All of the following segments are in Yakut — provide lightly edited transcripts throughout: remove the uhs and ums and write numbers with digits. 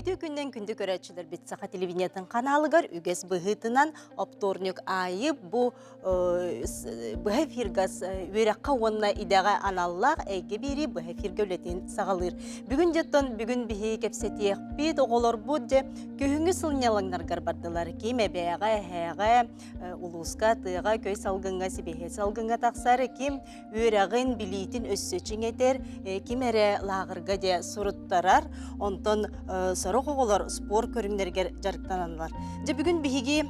Үтүө күннэн күндү көрөөччүлэрбит Саха телевидениетын каналыгар үгэс быһыытынан оптуорньук аайы бу быһа эфирга үөрэххэ уонна идэҕэ аналлаах эйгэ биэрии быһа эфиргэ үлэтин саҕалыыр. Бүгүн дьоттон бүгүн биһи кэпсэтиэхпит, оҕолорбут дьэ күһүҥҥү сылньалаҥнаргар бардылар. Ким эбээҕэ, эһээҕэ, улууска, тыаҕа, көй салгыҥҥа, сибиэһэй салгыҥҥа тахсар, ким үөрэҕин, билиитин өссө чиҥэтэр, ким эрэ лааҕырга дьэ суруттарар, онтон сорох оҕолор спорт көрүҥнэригэр дьарыктаналлар. Дьэ бүгүн биһиги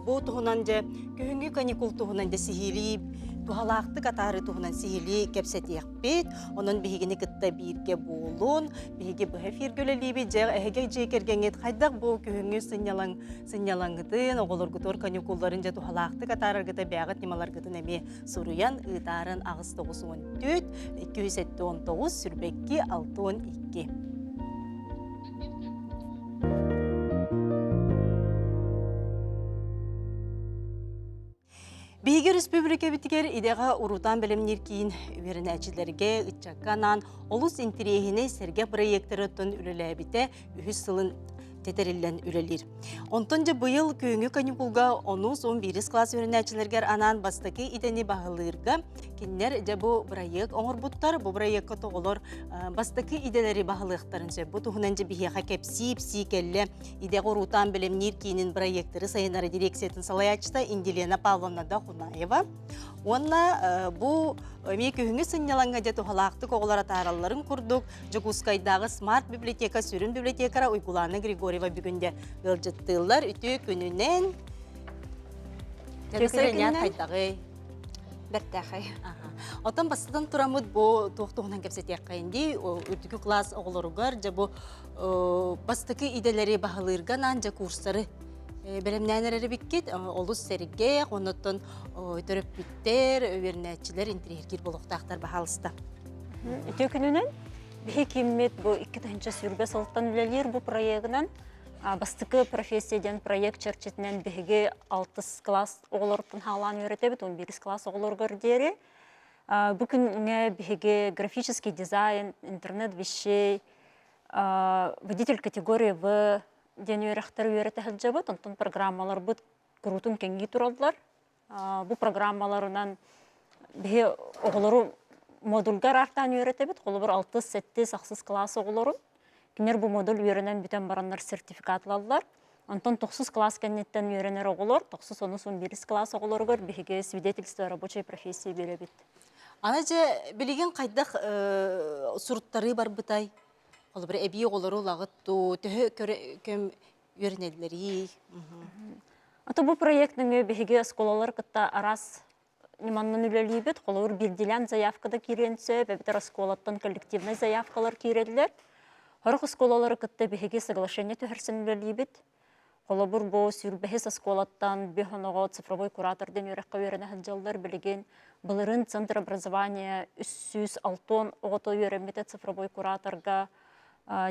бу туһунан дьэ күһүҥҥү каникул туһунан дьэ сиһилии туһалаахтык атаарыы туһунан сиһилии кэпсэтиэхпит. Онон биһигини кытта бииргэ буолун. Биһиги быһа эфиргэ үлэлиибит. Дьэ эһиги дьиэ кэргэҥҥит хайдах бу күһүҥҥү сынньалаҥ сынньалаҥҥытын, оҕолоргутугар каникулларын дьэ туһалаахтык атаараргыта бэйэҕит ньымаларгытын эмиэ суруйан ыытаарын 894 279 сүрбэкки 62. Биһиги республикабитигэр идэҕэ урутаан бэлэмниир киин үөрэнээччилэргэ, ыччакка анаан олус интириэһинэй сэргэх бырайыактарыттан үлэлээбитэ үһүс сылын тэтэриллэн үлэлиир. Онтон дьэ быйыл күһүҥҥү каникулга онус 11 класс үөрэнээччилэригэр анаан бастакы идэни баһылыырга кинилэр дьэ бу бырайыак оҥорбуттар. Бу бырайыакка тоҕолор бастакы идэлэри баһылыахтарын сөп. Бу туһунан дьэ биһиэхэ кэпсии-ипсии кэллэ идэҕэ уруутаан бэлэмниир киинин бырайыактары сайыннара дирекциятын салайааччыта Индилена Павловна Дахунаева. Уонна бу эмиэ күһүҥҥү сынньалаҥҥа дьэ туһалаахтык оҕолор атааралларын курдук Дьокуускайдааҕы Смарт библиотека сүрүн библиотекара Уйгулаана Григорьева бүгүн де ыалдьыттыыллар. Үтүө күнүнэн. Үтүө хайдаҕый? Бэртээхэй. Оттон бастатан тураммыт бу туох туһунан кэпсэтиэххэйин дии үрдүкү класс оҕолоругар дьэ бу бастакы идэлэри баһылыырга анаан дьэ курстары бэлэмнээн эрэр эбиккит олус сэргэх оннуттан төрөппүттэр үөрэнээччилэр интириэһиргиир буолуохтаахтар баһаалыста Үтүө күнүнэн биһи киммит бу 2020 сылтан үлэлиир бу проегынан бастакы профессия диэн проект чэрчитинэн биһиги алтыс класс оҕолоруттан хаалаан үөрэтэбит, 11 класс оҕолоругар диэри. Бу күҥҥэ биһиги графический дизайн, интернет вещей, водитель категории В диэн үөрэхтэри үөрэтэ сылдьабыт. Онтон программаларбыт куруутун кэҥии тураллар. Бу программаларынан биһи оҕолору модульга араартаан үөрэтэбит. Холобур, алтыс, сэттис, ахсыс кылаас оҕолорун. Кинилэр бу модуль үөрэнэн бүтэн бараннар сертификат ылаллар. Онтон тохсус кылаас кэнниттэн үөрэнэр оҕолор, тохсус, онус, он биирис кылаас оҕолоругар биһиги свидетельство рабочей профессии биэрэбит. Аны дьэ билигин хайдах суруттарыы барбытай? Холобур, эбии оҕолору ылаҕыт дуу, төһө көм үөрэнэллэрий? Ото бу проект нөҥүө биһиги оскуолалар кытта араас ньыманнан үлэлиибит. Холобур, биирдиилээн заявка да киириэн сөп, эбэтэр оскуолаттан коллективнай заявкалар киирэллэр. Сорох оскуолалары кытта биһиги соглашение түһэрсэн үлэлиибит. Холобур, бу сүүрбэһис оскуолаттан бү оноҕо цифровой куратор диэн үөрэххэ үөрэнэ сылдьаллар. Билигин былырыын Центр образования 360 оҕото үөрэммитэ цифровой кураторга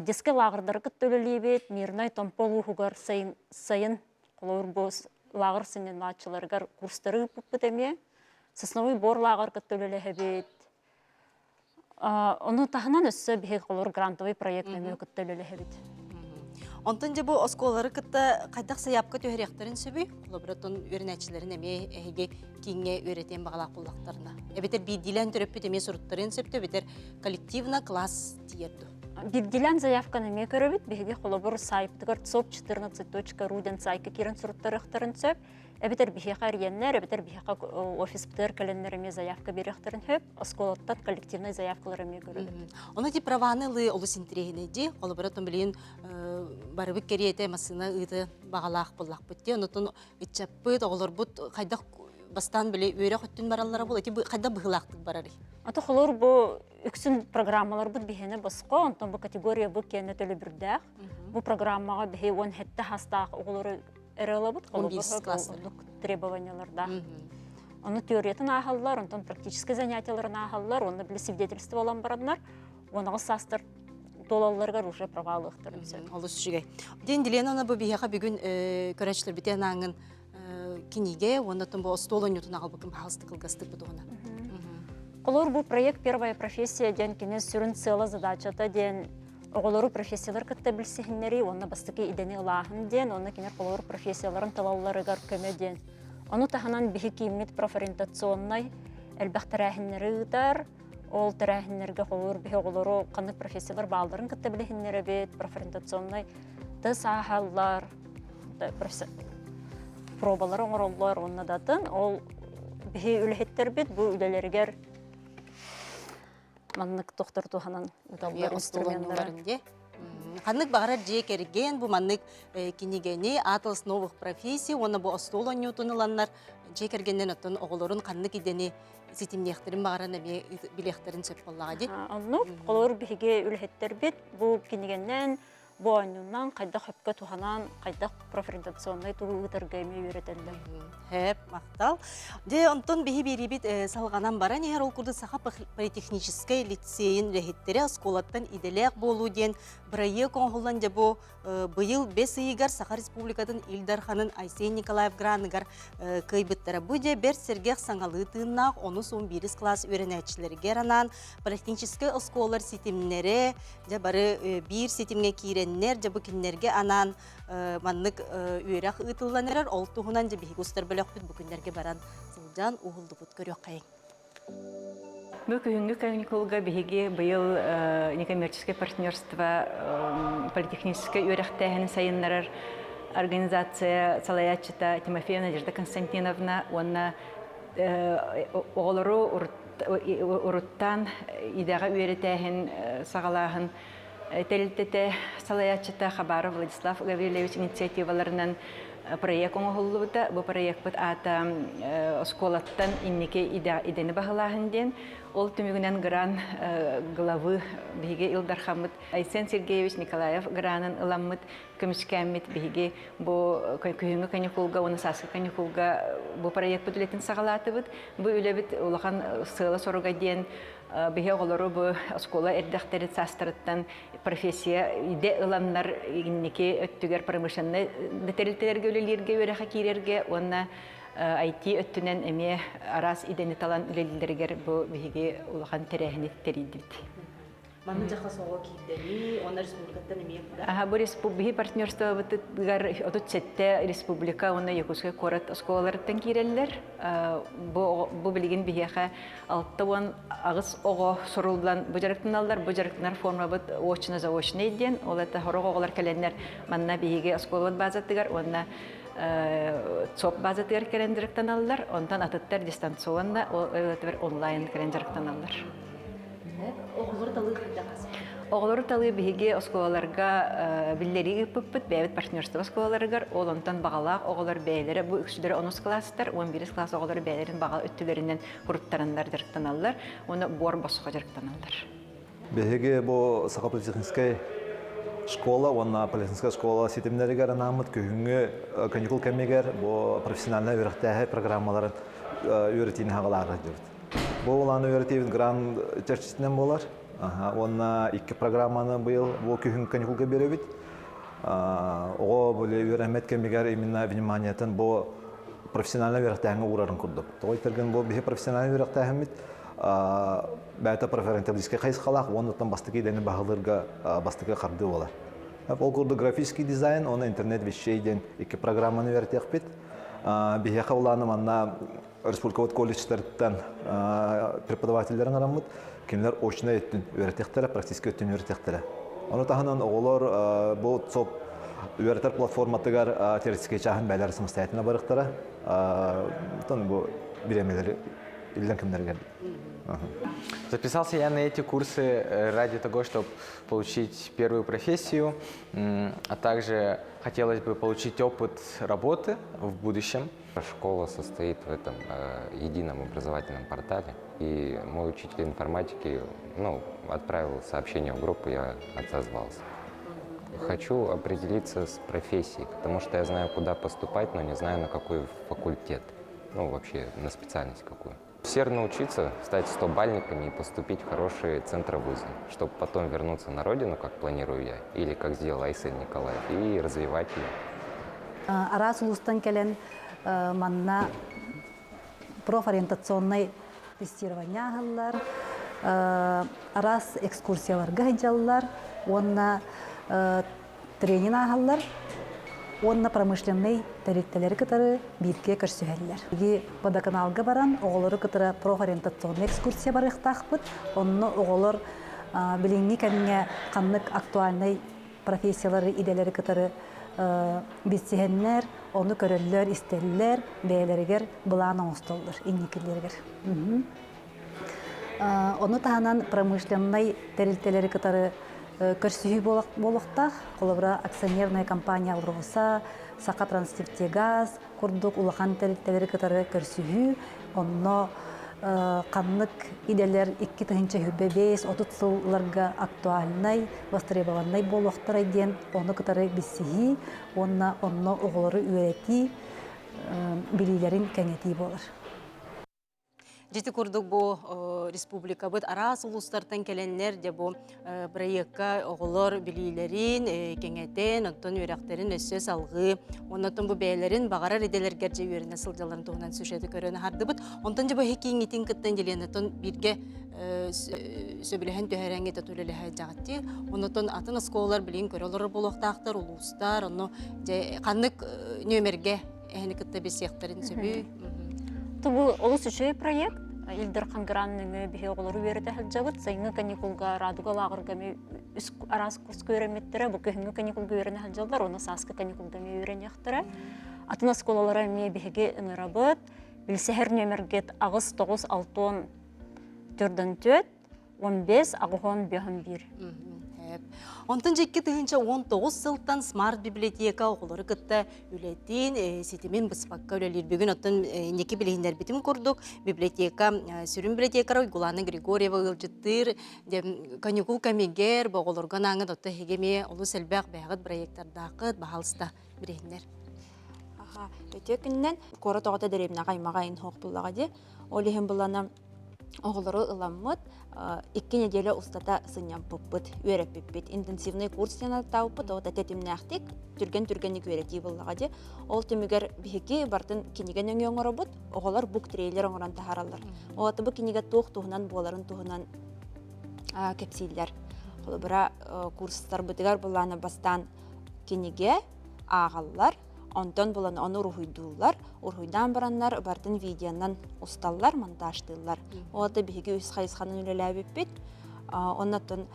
Детскай лааҕырдары кытта үлэлиибит. Мирнай Томпо улууһугар сайын, сайын холобур бу лааҕыр сынньанааччыларыгар курстары ыыппыппыт эмиэ. Сосновый бор лааҕыр кытта үлэлэһэбит. Ону таһынан өссө биһиги холобур грантовый проект нөҥүө кытта үлэлэһэбит. Онтон дьэ бу оскуолалары кытта хайдах сайаапка түһэриэхтэрин сөбүй? Холобур, оттон үөрэнээччилэрин эмиэ эһиги кииҥҥэ үөрэтиэн баҕалаах буоллахтарына. Эбэтэр биирдиилээн төрөппүт эмиэ суруттарыан сөптө, эбэтэр коллективно класс тиийэр дуо? Биирдиилээн заявканы эмиэ көрөбүт. Биһиги холобур сайтыгар цоп14.ru диэн сайтка киирэн суруттарыахтарын сөп. Эбэтэр биһиэхэ эрийэннэр, эбэтэр биһиэхэ офиспытыгар кэлэннэр эмиэ заявка биэриэхтэрин сөп. Оскуолаттан коллективнай заявкалар эмиэ көрөбүт. Ону ити праваны ылыы олус интэриэһинэй дии. Холобура, билигин барыбыт кэриэтэ массыына ыыты баҕалаах буоллахпыт дии. Онутун ыччаппыт, оҕолорбут хайдах бастаан били үөрэх өттүн бараллара буол, ити хайдах быһыылаахтык барарый? Ата холор бу үксүн программаларбыт биһиэнэ босхо, онтон бу категория бу киэнэ төлөбүрдээх. Бу программаҕа биһи 17 хастаах оҕолору эрэ ылабыт, холобур требованиялардаах. Ону теориятын ааһаллар, онтон практическай занятияларын ааһаллар, уонна били свидетельство ылан бараннар, уонаҕыс саастар туолалларыгар уже провалыахтарын сөп. Олус үчүгэй. Дин Елена бу биһиэхэ бүгүн көрөөччүлэрбитин анаангын кинигэ уонна бу остуол оонньуутун аҕалбыккын баһаалыста кылгастык бу туһунан. Холобур бу проект «Первая профессия» диэн кини сүрүн сыала задачата диэн. Оҕолору профессиялар кытта билсиһиннэрии уонна бастакы идэни ылааһын диэн, уонна кинилэр холобур профессияларын талалларыгар көмө диэн. Ону таһынан биһи кииммит профориентационнай элбэх тэрээһиннэри ыытар. Ол тэрээһиннэргэ холобур биһи оҕолору ханнык профессиялар баалларын кытта билиһиннэрэбит, профориентационнай тыс ааһаллар, пробалары оҥороллор уонна да атын. Ол биһи үлэһиттэрбит бу үлэлэригэр маннык тохтор туһанан ыыталлар инструменнары. Ханнык баҕарар дьиэ кэргэн бу маннык кинигэни «Атлас новых профессий» уонна бу остуол оонньуутун ыланнар дьиэ кэргэннэн оттон оҕолорун ханнык идэни ситимниэхтэрин баҕаран эмиэ билиэхтэрин сөп буоллаҕа дии. Оннук. Холобур биһиги үлэһиттэрбит бу кинигэннэн бу оонньуунан хайдах сөпкө туһанан, хайдах профориентационнай тугу ыытарга эмиэ үөрэтэллэр. Хэп, махтал. Дьэ, онтон биһи биэриибит салҕанан баран иһэр ол курдук Саха политехническэй лицейин үлэһиттэрэ оскуолаттан идэлээх буолуу диэн бырайыак оҥоһуллан дьэ бу быйыл бэс ыйыгар Саха Республикатын Ил Дарханын Айсен Николаев граныгар кыайбыттара. Бу дьэ бэрт сэргэх саҥалыы тыыннаах онус он биирис кылаас үөрэнээччилэригэр анаан политехническэй оскуолалар ситимнэрэ дьэ бары биир ситимҥэ киирэннэр дьэ бу кинилэргэ анаан маннык үөрэх ыытыллан эрэр. Ол туһунан дьэ биһиги устар бөлөхпүт бу күннэргэ баран сылдьан уһуллубут көрүөххэйиҥ. Бу күһүҥҥү каникулга биһиги быйыл некоммерческое партнерство политехническай үөрэхтээһини сайыннарар организация салайааччыта Тимофеева Надежда Константиновна уонна оҕолору уруттаан идэҕэ үөрэтээһин саҕалааһын тэрилтэтэ салайааччыта Хабаров Владислав Гаврильевич инициативаларынан проект оҥоһуллубута. Бу проекпыт аата оскуолаттан инники идэни баһылааһын диэн. Ол түмүгүнэн гран главы биһиги Ил Дархаммыт Айсен Сергеевич Николаев гранын ыламмыт көмүскээммит биһиги бу күһүҥҥү каникулга уонна сааскы каникулга бу проекпыт үлэтин саҕалаатыбыт. Бу үлэбит улахан сыала-соруга диэн биһи оҕолору бу оскуола эрдэхтэрин саастарыттан профессия идэ ыланнар инники өттүгэр промышленнай тэрилтэлэргэ үлэлииргэ үөрэхэ киирэргэ уонна IT өттүнэн эмиэ араас идэни талан үлэлииллэригэр бу биһиги улахан тэрээһини тэрийдибит. Манна дьаха соҕо киирдэни, онно республикаттан эмиэ Аха, бу биһи партнерствобытыгар 37 республика уонна Якутскай куорат оскуолаларыттан киирэллэр. Бу, бу билигин биһиэхэ 68 оҕо суруллан бу дьарыктаналлар. Бу дьарыктанар формабыт очно-заочный диэн. Ол это сорох оҕолор кэлэннэр манна биһиги оскуолабыт базатыгар уонна ЦОП базатыгар кэлэн дьарыктаналлар. Онтон атыттар дистанционно, ол онлайн кэлэн дьарыктаналлар. Оҕолору талыы хайдах Оҕолору талыы биһиги оскуолаларга биллэрии ыыппыппыт, бэйэбит партнерство оскуолаларыгар, ол онтон баҕалаах оҕолор бэйэлэрэ бу үксүлэрэ онус кылаастар, 11 кылаас оҕолоро бэйэлэрин баҕа өттүлэринэн куруттараннар дьарыктаналлар уонна буор босхо дьарыктаналлар. Биһиги бу Саха политехническай школа уонна политехническай школа ситимнэригэр анааммыт күһүҥҥү каникул кэмигэр бу профессиональнай үөрэхтээһи программаларын үөрэтиини хаҕалаары сылдьыбыт. Бу улаан үөрэтиибит грант чэрчитинэн буолар. Уонна икки программаны быйыл бу күһүн каникулга биэрэбит. Оҕо бу үөрэммэт кэмигэр именно вниманиетын бу профессиональнай үөрэхтээһиҥҥэ уурарын курдук. Тоҕо итэргин бу биһи профессиональнай үөрэхтээһиммит бэйэтэ профориенталистическай хайысхалаах уонна бастакы идэни баһылыырга бастакы хардыы буолар. Ол курдук графический дизайн уонна интернет вещей диэн икки программаны үөрэтиэхпит. Биһиэхэ улааны манна республикабыт колледжтарыттан преподавателлэрин араммыт, кинилэр очнай өттүн үөрэтиэхтэрэ, практическай өттүн үөрэтиэхтэрэ. Ону таһынан оҕолор бу ЦОП үөрэтэр платформатыгар теоретическай чааһын бэйэлэрэ самостоятельно барыахтара. Оттон бу бириэмэлэри иллэҥ кэмнэригэр. Записался я на эти курсы ради того, чтобы получить первую профессию, а также хотелось бы получить опыт работы в будущем. Школа состоит в этом едином образовательном портале, и мой учитель информатики, ну, отправил сообщение в группу, я отозвался. Хочу определиться с профессией, потому что я знаю, куда поступать, но не знаю, на какой факультет, ну, вообще, на специальность какую. Усердно учиться, стать стобальниками и поступить в хорошие центры вузы, чтобы потом вернуться на родину, как планирую я, или как сделал Айсен Николаев, и развивать ее. Араас улуустан кэлэн манна профориентационнай тестирование аһаллар, араас экскурсияларга сылдьаллар. уонна тренинг ааһаллар уонна промышленнай тэрилтэлэри кытары бииргэ көрсүһэллэр. Биһиги водоканалга баран оҕолору кытары профориентационнай экскурсия барыахтаахпыт. Онно оҕолор билиҥҥи кэмҥэ ханнык актуальнай профессиялары, идэлэри кытары билсиһэннэр, ону көрөллөр, истэллэр, бэйэлэригэр былаан оҥостоллор инникилэригэр. Ону таһынан промышленнай тэрилтэлэри кытары көрсүһүү буолуохтаах. Холобура, акционерная компания «Алроса», «Сахатранснефтегаз» курдук улахан тэрилтэлэри кытары көрсүһүү. Онно ханнык идэлэр 2025-30 сылларга актуальнай, востребованнай буолуохтарай диэн ону кытары билсиһии уонна онно оҕолору үөрэтии, билиилэрин кэҥэтии буолар. Дьити курдук бу республикабыт араас улуустартан кэлэннэр дьэ бу бырайыакка оҕолор билиилэрин кэҥэтэн, оттон үөрэхтэрин өссө салҕыы, оннотон бу бэйэлэрин баҕарар идэлэргэр дьэ үөрэнэ сылдьалларын туһунан сюжеты көрөн аһардыбыт. Онтон дьэ бу кииҥҥитин кыттан Еленатон бииргэ сөбүлэһэн түһэрэҥҥит үлэлэһэ дьаҕытти. Оннотон атын оскуолалар билигин көрө олорор буолуохтаахтар, улуустар, онно дьэ ханнык нүөмэргэ эһини кытта билсиэхтэрин сөбүй? Бу олус үчүгэй проект. Ил Дархан грант нөҥүө биһи оҕолору үөрэтэ сылдьабыт. Сайыҥҥы каникулга Радуга лааҕырга эмиэ үс араас курска үөрэммиттэрэ. Бу күһүҥҥү каникулга үөрэнэ сылдьаллар, уонна сааскы каникулга эмиэ үөрэниэхтэрэ. Атын оскуолалара эмиэ биһиги ыҥырабыт. Билсэһэр нүөмэргит 8 9 6 4 15 аҕыһон бөһөн биир. Онтон дьэ 2019 сылтан смарт библиотека оҕолору кытта үлэтин, ситимин быспакка үлэлиир. Бүгүн оттон инники билиһиннэрбитим курдук библиотека сүрүн библиотекара Уйгулаана Григорьева ыалдьыттыыр каникул кэмигэр бу оҕолорго анааңыт отто эһиги эмиэ олус элбэх бэйэҕит проектардааххыт, баһаалыста билиһиннэр. Аха, өтө күннэн куорат оҕото дэриэбинэҕэ аймаҕа иһин суох буллаҕа дии. Ол иһин булана оҕолору ыламмыт, икки неделя устата сынньампыппыт, үөрэппиппит. Интенсивный курс диэн ааттаабыппыт, ол тэтимнээхтик, түргэн-түргэнник үөрэтии буоллаҕа дии. Ол түмүгэр биһиги бартын кинигэ нөҥүө оҥоробут, оҕолор бук-трейлер оҥорон таһаараллар. Ол бу кинигэ туох туһунан буоларын туһунан кэпсииллэр. Холобура, курстарбытыгар былаана бастаан кинигэ ааҕаллар, Онтон булан ону уруһуйдууллар. Уруһуйдаан бараннар барытын видеонан усталлар, монтажтыыллар. Ол да биһиги үс хайысханан үлэлээбиппит. Оннотон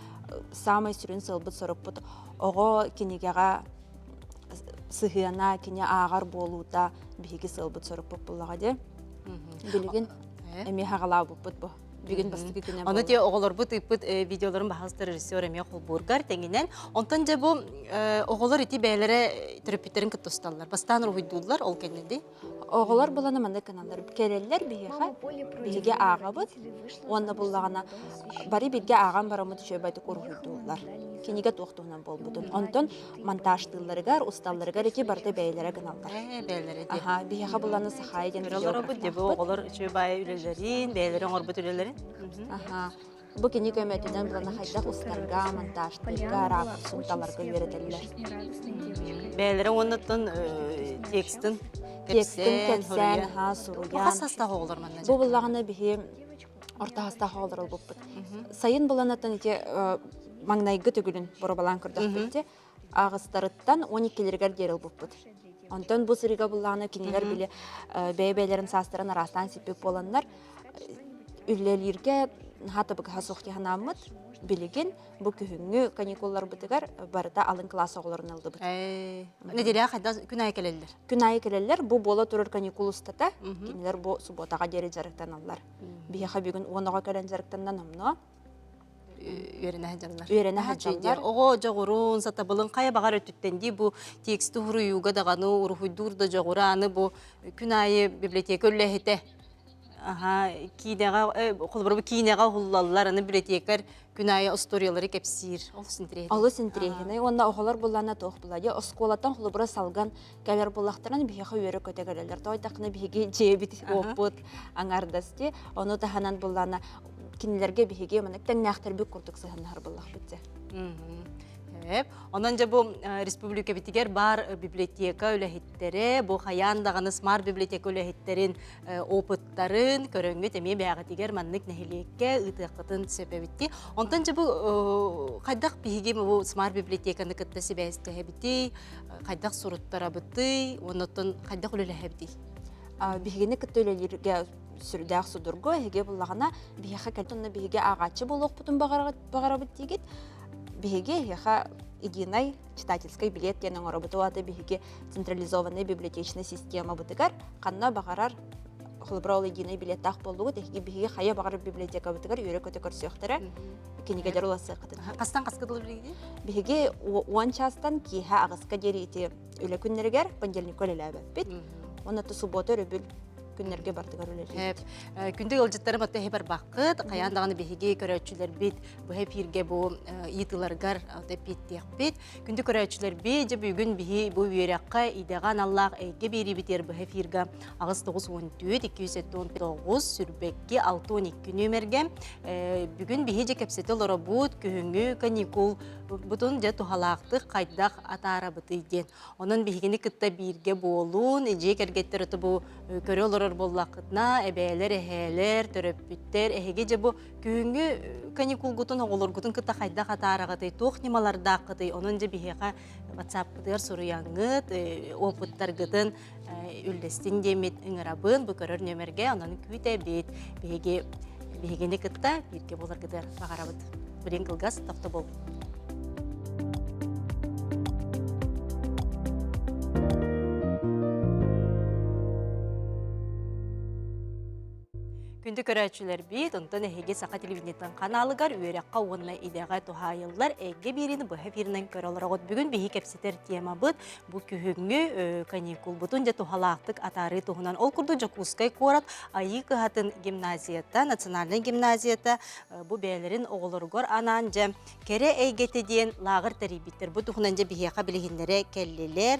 саамай сүрүн сыалбыт-сорукпут оҕо кинигэҕэ сыһыана, кини ааҕар буолуута биһиги сыалбыт-сорукпут буллаҕа дии. Билигин эмиэ хаҕалаабыппыт бу. Бүгүн бастакы күнэ Ону те оҕолорбут ыыппыт видеоларын баһаалыста режиссер эмиэ холбуургар тэҥинэн. Онтон дьэ бу оҕолор ити бэйэлэрэ төрөппүттэрин кытта усталлар. Бастаан уруһуйдууллар, ол кэннэ Оҕолор буланы маннык гыналлар. Кэлэллэр биһиэхэ, биһиги ааҕабыт уонна буллаҕына бары бииргэ ааҕан бараммыт үчүгэйдик уруһуйдууллар. Кинигэ туох туһунан буолбутун. Онтон монтажтыылларыгар, усталларыгар ити барыта бэйэлэрэ гыналлар. Бэйэлэрэ дии. Аха, биһиэхэ буланы Сахаайа диэн Олоробут дии бу оҕолор үчүгэй баайы үлэлэрин, бэйэлэрэ оҥорбут үлэлэрин. Аха. Бу кини көмөтүнэн буланы хайдах устарга, монтажтыырга, ракурсун таларга үөрэтэллэр. Бэйэлэрэ уоннаттан текстин Текстин кэпсээн, аха, суруйан. Хас састаах оҕолор манна? Бу буллаҕына биһи орто састаах оҕолор ылбыппыт. Сайын буланаттан ити маҥнайгы төгүлүн боробалаан көрдөхпүт аҕыстарыттан 12-лэригэр диэри ылбыппыт. Онтон бу сырыыга буллаҕына кинилэр били бэйэ-бэйэлэрин саастарын араастаан сиппит буоланнар үлэлииргэ наһаа табыгаһа суох дии санааммыт билигин бу күһүҥҥү каникулларбытыгар барыта алын кылаас оҕолорун ыллыбыт. Нэдиэлэҕэ хайдах күн аайы кэлэллэр? Күн аайы кэлэллэр. Бу буола турар каникул устата кинилэр бу субуотаҕа диэри дьарыктаналлар. Биһиэхэ бүгүн 10 оҕо кэлэн дьарыктанна номнуо. Үөрэнэ сылдьаллар. Үөрэнэ сылдьаллар. Оҕо дьоҕурун, сатабылын хайа баҕар өттүттэн дии бу тексти уруйууга даҕаны уруһуйдуур да дьоҕура аны бу күн аайы библиотека үлэһитэ аха киинэҕэ холобура бу киинэҕэ уһуллаллар аны библиотекарь күн аайы остуоруйалары кэпсиир олус интэриэһинэй. Олус интэриэһинэй уонна оҕолор буллаана туох була дии оскуолаттан холобура салган кэлэр буоллахтарына биһиэхэ үөрэ-көтө кэлэллэр. Тоойдоххуна биһиги дьиэбит уоппут аҥаардас дии. Ону таһынан буллаана кинилэргэ биһиги маннык тэҥнээхтэрбит курдук сыһыннаһар буоллахпыт дии. Сөп. Онон дьэ бу республикабитигэр баар библиотека үлэһиттэрэ, бу хайаан даҕаны смарт библиотека үлэһиттэрин опыттарын көрөҥҥүт эмиэ бэйэҕитигэр маннык нэһилиэккэ ыытыаххытын сөп эбитти. Онтон дьэ бу хайдах биһиги бу смарт библиотеканы кытта сибээстэһэбитий, хайдах суруттарабытый, оннуттан хайдах үлэлэһэбитий? Биһигини кытта үлэлииргэ сүрдээх судургу, эһиги буллаҕына биһиэхэ кэлтонно биһиги ааҕааччы буолуохпутун баҕарабыт диигит. Биһиги эһиэхэ единый читательский билет диэн оҥоробут. Ол аата биһиги централизованный библиотечный системабытыгар ханна баҕарар холобура ол единый билеттаах буоллугут, эһиги биһиги хайа баҕарар библиотекабытыгар үөрэ-көтө көрсүөхтэрэ, кинигэлэр уласыаххытын. Хастан хаска дылы билигини? Биһиги 10 чаастан киэһэ аҕыска диэри ити үлэ күннэригэр понедельникка үлэлээбэппит. Уонна суббота өрөбүл күннэргэ бардыгар үлэлиибит. Күндү ыалдьыттарым отто эһи барбаккыт, хайаан даҕаны биһиги көрөөччүлэрбит быһа эфиргэ бу ыйытыыларгар эппиэттиэхпит. Күндү көрөөччүлэрбит, дьэ бүгүн биһи бу үөрэххэ идэҕэ аналлаах эйгэ биэриибитигэр быһа эфирга 894 279 сүрбэкки 62 нүөмэргэ бүгүн биһи дьэ кэпсэтэ олоробут күһүҥҥү каникул бутун дьэ туһалаахтык хайдах атаарабытый диэн. Онон биһигини кытта бииргэ буолуун, дьиэ кэргэттэр ото бу көрө олорор буоллаххытына, эбээлэр, эһээлэр, төрөппүттэр, эһиги дьэ бу Күһүҥҥү каникулгутун оҕолоргутун кытта хайдах атаараҕытый, туох ньымалардааххытый, онон дьэ биһиэхэ WhatsApp-кытыгар суруйаҥҥыт, опыттаргытын үллэстин диэммит ыҥырабын бу көрөр нүөмэргэ, онон күүтэбит. Биһиги биһигини кытта бииргэ буоларгытыгар баҕарабыт. Билин кылгас тохтобул. Күндү көрөөччүлэрбит, онтон эһиги Саха телевидениетын ханаалыгар үөрэххэ уонна идэҕэ туһаайыллар эйгэ биэриини быһа эфиринэн көрө олороҕут. Бүгүн биһи кэпсэтэр темабыт бу күһүҥҥү каникулбутун дьэ туһалаахтык атаарыы туһунан. Ол курдук Дьокуускай куорат Айыы кыһатын гимназията, национальнай гимназията бу бэйэлэрин оҕолоругар анаан дьэ кэрэ эйгэтэ диэн лааҕыр тэрийбиттэр. Бу туһунан дьэ биһиэхэ билиһиннэрэ кэллилэр.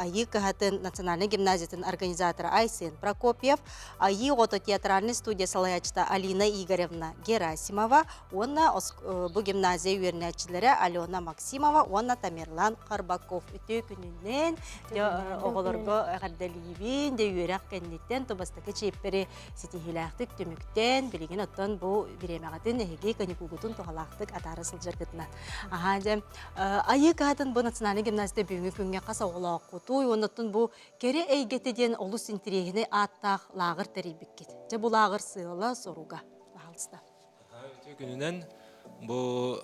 Айыы кыһатын национальнай гимназиятын организатора Айсен Прокопьев, Айыы оҕото театральнай студия салайааччыта Алина Игоревна Герасимова уонна бу гимназия үөрэнээччилэрэ Алена Максимова уонна Тамерлан Карбаков үтүө күнүнэн оҕолорго эҕэрдэлиибин дьэ үөрэх кэнниттэн то бастакы чиэппэри ситиһиилээхтик түмүктэн билигин оттон бу бириэмэҕитин эһиги каникулгутун туһалаахтык атаара сылдьаргытынан аһаа дьэ Айыы кыһатын бу национальнай гимназия бүгүҥҥү күҥҥэ хас оҕолооххутуй уонна оттон бу Кэрэ эйгэтэ диэн олус интэриэһинэй ааттаах лааҕыр тэрийбиккит. Дьэ бу лааҕыр сыала-соруга, баһаалыста. Үтүө күнүнэн бу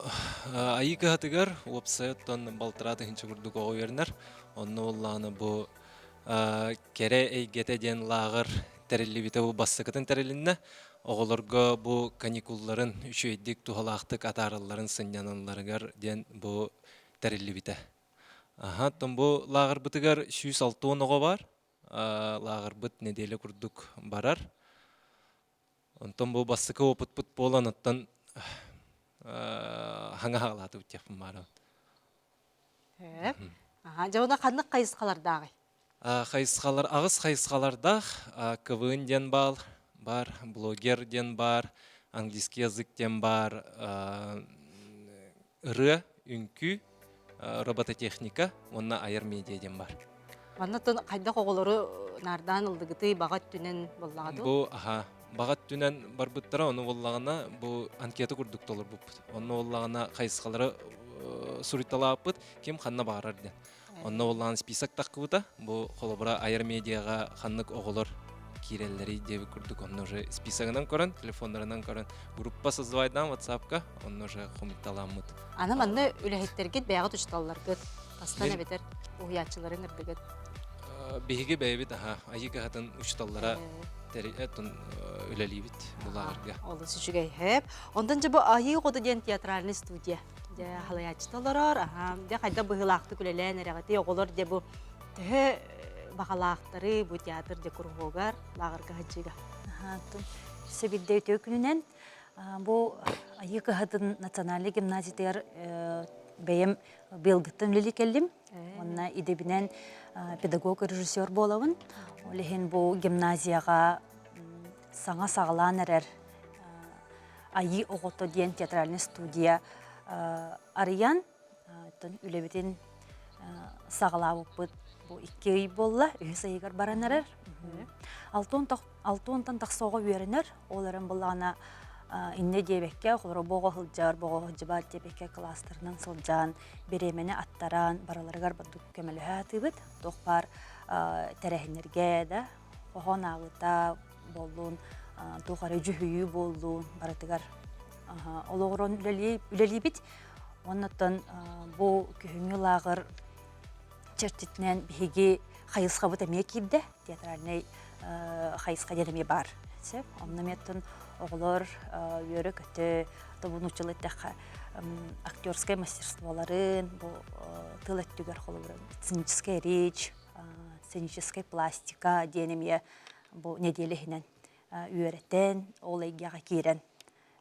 Айыы кыһатыгар уопсай оттон балтараа тыһыынча курдук оҕо үөрэнэр. Онно буоллаҕына бу кэрэ эйгэтэ диэн лааҕыр тэриллибитэ бу бастакытын тэрилиннэ. Оҕолорго бу каникулларын үчүгэйдик туһалаахтык атааралларын сынньаналларыгар диэн бу тэриллибитэ. Аха, оттон бу лааҕырбытыгар 160 оҕо баар. Лааҕырбыт нэдиэлэ курдук барар. Онтон бу бастакы опытпыт буолан, оттон хаҥа хаалаатыбыт диэхпин баарабын. Аха, дьэ онно ханнык хайысхалардааҕый? Хайысхалар аҕыс хайысхалардаах. КВН диэн баал бар, блогер диэн баар, английский язык диэн баар, ырыа, үҥкүү, робототехника уонна айар медиа диэн бар. Манна хайдах оҕолору наардаан ылдыгытый баҕа өттүнэн буоллаҕа дуу? Бу аха баҕа өттүнэн барбыттара ону буоллаҕына бу анкета курдук толорбуппут. Онно буоллаҕына хайысхалары суруйталаабыппыт ким ханна баҕарар диэн. Онно буоллаҕына список таххыбыта. Бу холобура айар медиаҕа ханнык оҕолор киирэллэрий диэбит курдук онно уже списогынан көрөн, телефоннарынан көрөн группа создавайдаан WhatsApp-ка онно уже хомуйталаммыт. Аны манна үлэһиттэргит бэйэҕит учууталларгыт тастан эбэтэр уһуйааччыларын ырдыгыт. Биһиги бэйэбит аха айыы кыһатын учууталлара үлэлиибит бу лааҕырга. Олус үчүгэй хэп. Онтон дьэ бу Айыы оҕото диэн театральный студия дьэ халайааччыта олорор. Аха дьэ хайдах быһыылаахтык үлэлээн эрэҕитий оҕолор дьэ бу төһө баҕалаахтары бу театр дьэ куруһуогар лааҕырга сылдьыыга. Сэбирдэ үтүө күнүнэн бу Айыы кыһатын национальнай гимназиятыгар бэйэм быйылгыттан үлэлии кэллим. Уонна идэбинэн педагог-режиссер буолабын. Ол иһин бу гимназияҕа саҥа саҕалаан эрэр Айыы оҕото диэн театральный студия арыйан. Оттон үлэбитин саҕалаабыппыт бу 2 ый буолла, үһүс ыйыгар баран эрэр. Алтыонтан тахса оҕо үөрэнэр, ол эрэн буллаҕына иннэ диэбэккэ, холоро боҕо сылдьар, боҕо сылдьыбат диэбэккэ кылаастарынан сылдьан, бириэмэни аттаран, барыларыгар бардык көмөлөһө сатыыбыт. Туох баар тэрээһиннэргэ да, хоһоон ааҕыыта буоллун, туох эрэ дьүһүйүү буоллун, барытыгар олоҕуран үлэлиибит. Оннуттан бу күһүҥҥү лааҕыр чэрчитинэн биһиги хайысхабыт эмиэ киирдэ, театральнай хайысха диэн эмиэ баар. Сөп. Онно эмиэ оҕолор үөрэ-көтө, тобу нууччалыы эттэххэ, актерскай мастерстволарын, бу тыл өттүгэр холобура сценическая речь, сценическая пластика диэн эмиэ бу нэдиэлэ иһинэн үөрэтэн, ол эйгэҕэ киирэн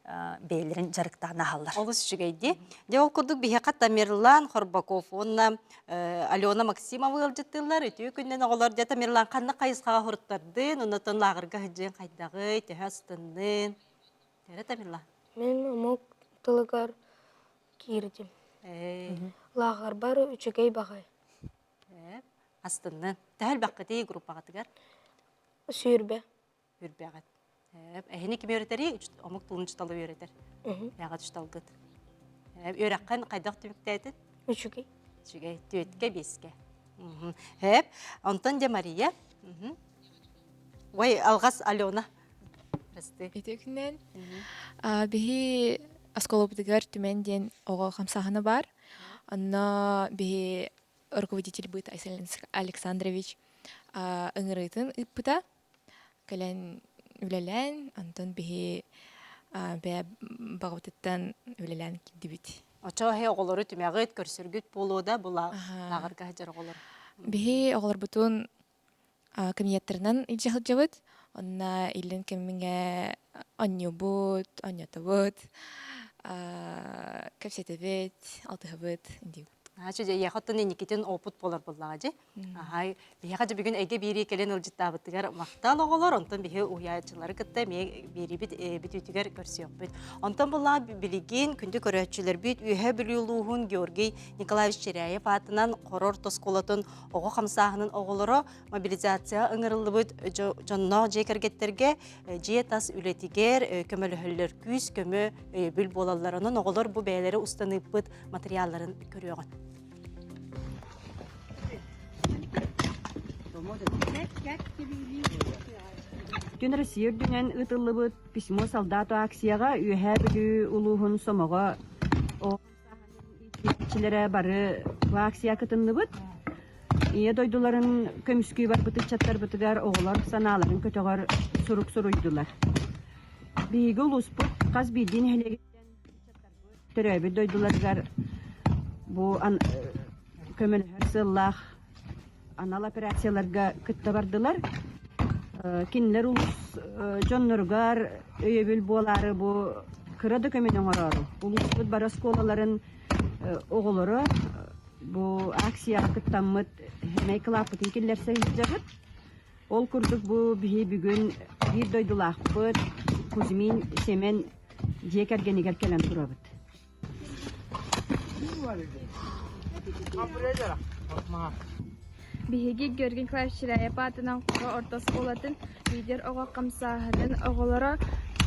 бэйэлэрин дьарыктаан аһаллар. Олус үчүгэйди. Дьэ ол курдук биһиэхэ Тамерлан Хорбаков уонна Алена Максимова ыалдьыттыыллар. Үтүө күннэн оҕолор дьэ Тамерлан ханнык хайысхаҕа хуруттардын, оннотон лааҕырга сылдьыан хайдаҕый, төһө астыннын? Эрэ Тамерлан. Мин омук тылыгар киирдим. Лааҕырбар үчүгэй баҕай. Астыннын. Төһө элбэххитий группаҕытыгар? 20. Үрбэҕит. Эһини ким үөрэтэрий? Омук тылын учуутала үөрэтэр. Бэҕэт учууталгыт. Үөрэххин хайдах түмүктээтин? Үчүгэй. Үчүгэй. Түөткэ, биэскэ. Хэп. Онтон дьэ Мария. Ой, алҕас Алена. Прости. Ити күннэн биһи оскуолабытыгар Түмэн диэн оҕо хамсааһына баар. Онно биһи руководитель быт Айсен Александрович ыҥырыытын ыыппыта. Кэлэн үлэлээн, онтон биһи бэйэ баҕабытыттан үлэлээн киирдибит. Оччо эһи оҕолору түмэҕит, көрсөргүт буолуо да бу лааҕырга сылдьар оҕолор? Биһи оҕолорбутун кабинеттарынан илдьэ сылдьабыт. Онно иллин кэмҥэ оонньуубут, оонньотобут, кэпсэтэбит, алтыһабыт диибит. Наачы дьэ эйиэхэ оттон инникитин опыт буолар буоллаҕа дьи. Аһай, биһиэхэ дьэ бүгүн эйгэ биэрии кэлэн ыалдьыттаабытыгар махтал оҕолор, онтон биһи уһуйааччылары кытта эмиэ биэриибит бүтүүтүгэр көрсүөхпүт. Онтон буллаҕа билигин күндү көрөөччүлэрбит Үөһээ Бүлүү улууһун Георгий Николаевич Чиряев аатынан Хорор орто оскуолатын оҕо хамсааһынын оҕолоро мобилизация ыҥырыллыбыт дьонноох дьиэ кэргэттэргэ дьиэ тас үлэтигэр көмөлөһөллөр, күүс-көмө, өйөбүл буолаллар. Онон оҕолор бу бэйэлэрэ устан ыыппыт матырыйаалларын көрүөҕүн. Бүтүн Россия үрдүнэн ыытыллыбыт «Письмо солдату» акцияҕа Үөһээ Бүлүү улууһун Сомоҕо иитээччилэрэ бары бу акция кытынныбыт. Ийэ дойдуларын көмүскүү барбыт ыччаттарбытыгар оҕолор санааларын көтөҕөр сурук суруйдулар. Биһиги улууспут хас биирдии нэһилиэгиттэн төрөөбүт дойдуларыгар бу көмөлөһөр сыаллаах анал операцияларга кытта бардылар. Кинилэр улуус дьонноругар өйөбүл буолаары бу кыра да көмөнү оҥороору улууспут бары оскуолаларын оҕолоро бу акцияҕа кыттаммыт сэмэй кылааппытын киллэрсэ сылдьабыт. Ол курдук бу биһи бүгүн биир дойдулаахпыт Кузьмин Семен дьиэ кэргэнигэр кэлэн турабыт. Биһиги Георгий Николаевич Чиряев аатынан Хоро орто оскуолатын лидер оҕо хамсааһынын оҕолоро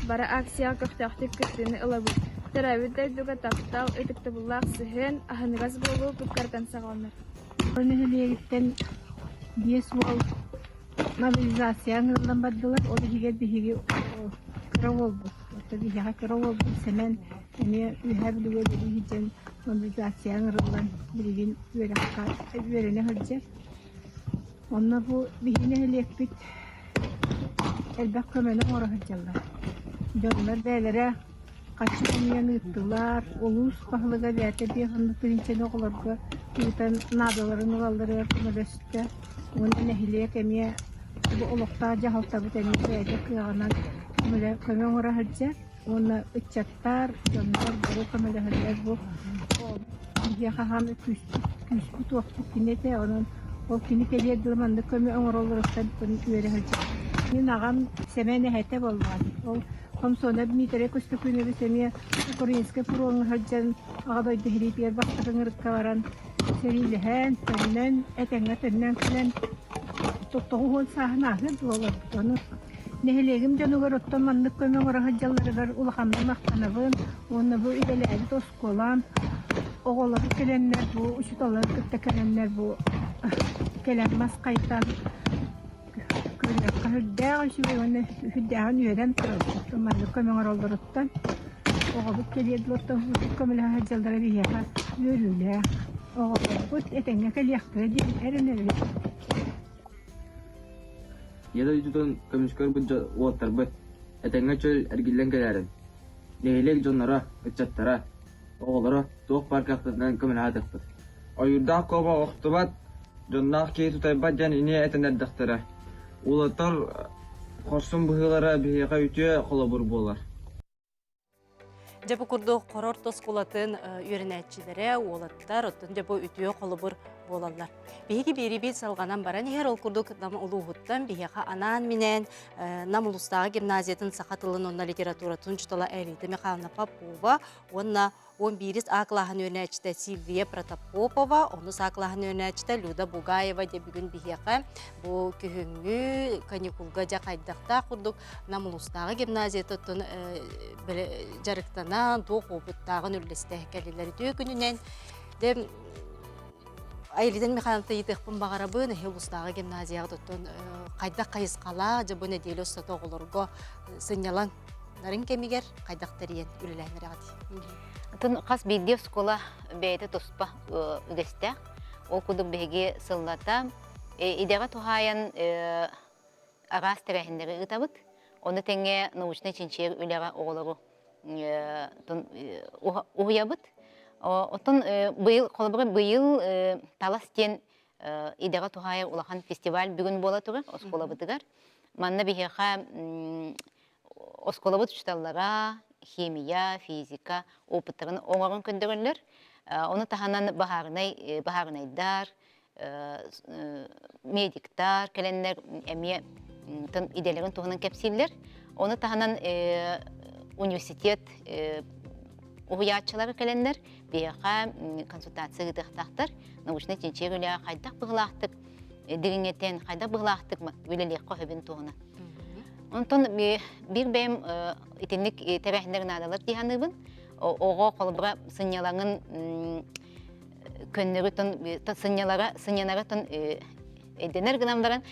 бары акцияҕа көхтөөхтүк кыттыыны ылабыт. Төрөөбүт дойдуга таптал, ытыктабыллаах сыһыан, аһыныгас буолуу кыттартан саҕаланар. Нэһилиэгиттэн 5 уол мобилизация ыҥырыллан бардылар. Ол иһигэр биһиги кыра уолбут, оттон биһиэхэ кыра уолбут Сэмэн эмиэ Үөһээ Бүлүүгэ үлэлии сылдьан мобилизация ыҥырыллан билигин үөрэххэ үөрэнэ сылдьар. Онно бу биһиги нэһилиэкпит элбэх көмөнү оҥоро сылдьаллар. Дьоннор бэйэлэрэ Хаччы хомуйан ыыттылар, улуус баһылыга бэйэтэ 50 тыһыынчаны оҕолорго ыытан наадаларын ылалларыгар көмөлөстө уонна нэһилиэк эмиэ бу олохтоох дьаһалтабыт эмиэ бэйэтэ кыаҕынан көмө оҥоро сылдьар уонна ыччаттар, дьоннор бары көмөлөһөллөр бу биһиэхэ хаһан күүспүт күүспүт-уохпут кини этэ, онон ол кини кэлиэр дылы маннык көмө оҥороллоруттан үөрэ сылдьабыт. Мин аҕам Сэмэн эһэтэ буоллаҕа. Ол Хомсуона Дмитрий Костюкунович эмиэ Украинскай фроҥҥа сылдьан Аҕа дойду сэриитигэр бастакы ыҥырыкка баран сэриилэһэн, төннөн, этэҥҥэ төннөн кэлэн 90 сааһын ааһыар буоларбыт. Ону нэһилиэгим дьонугар оттон маннык көмө оҥоро сылдьалларыгар улаханнык махтанабын уонна бу үлэлээбит оскуолам оҕолору кэлэннэр бу учууталлары кытта кэлэннэр бу кэлэн мас хайтан Көрүөххэ сүрдээх үчүгэй уонна сүрдээҕин үөрэн турабыт. Маннык көмө оҥороллоруттан оҕобут кэлиэр дылыттан көмөлөһө сылдьаллара биһиэхэ үөрүүлээх. Оҕолорбут этэҥҥэ кэлиэхтэрэ диэн эрэнэбит. Ийэ дойдутун көмүскүүр уолаттарбыт этэҥҥэ чөл эргиллэн кэлээрин, нэһилиэк дьонноро, ыччаттара, оҕолоро туох баар кыахпытынан көмөлөһө сатыахпыт. Ойуурдаах куобах охтубат, дьонноох киһи тутайбат диэн ини этэн эрдэхтэрэ. Уолаттар хорсун быһыылара биһиэхэ үтүө холобур буолар. Дьэ бу курдук хорор оскуолатын үөрэнээччилэрэ, уолаттар, оттон дьэ бу үтүө холобур буолаллар. Биһиги биэрибит салҕанан баран иһэр, ол курдук Нам улууһуттан биһиэхэ анаан-минээн Нам улуустааҕы гимназиятын саха тылын уонна литературатын учуутала Элита Михайловна Попова уонна 11 А кылааһын үөрэнээччитэ Сильвия Протопопова, онус А кылааһын үөрэнээччитэ Люда Бугаева дьэ бүгүн биһиэхэ бу күһүҥҥү каникулга дьэ хайдахтаах курдук Нам улуустааҕы гимназиятыттан дьарыктанан, туох уопуттааҕын үллэстэ кэллилэр. Үтүө күнүнэн дьэ Айылидан Михайловна ыйытыахпын баҕарабын, эһи улуустааҕы гимназияҕа оттон хайдах хайысхалаах дьэ бу нэдиэлэ устата оҕолорго сынньалаҥ нарын кэмигэр хайдах тэрийэн үлэлээн эрэҕит? Атын хас биирдии оскуола бэйэтэ туспа үгэстээх. Ол курдук биһиги сыллата идэҕэ туһаайан араас тэрээһиннэри ыытабыт. Ону тэҥэ научнай чинчийэр үлэҕэ оҕолору уһуйабыт. Оттон быйыл, холобура, быйыл Талас диэн идэҕэ туһаайар улахан фестиваль бүгүн буола турар оскуолабытыгар. Манна биһиэхэ оскуолабыт учууталлара химия, физика опыттарын оҥорон көрдөрөллөр. Ону таһынан баһаарынай баһаарынайдар, медиктар кэлэннэр эмиэ идэлэрин туһунан кэпсииллэр. Ону таһынан университет уһуйааччылара кэлэннэр биһиэхэ консультация ыытыахтаахтар. Научнай чинчийэр үлэҕэ хайдах быһыылаахтык дириҥэтэн, хайдах быһыылаахтык үлэлиэххэ сөбүн туһунан. Онтон биир бэйэм итинник тэрээһиннэр наадалар дии саныыбын. Оҕо холобура сынньалаҥын көннөрү тон сынньалара сынньанара тон өйдөнөр гынан баран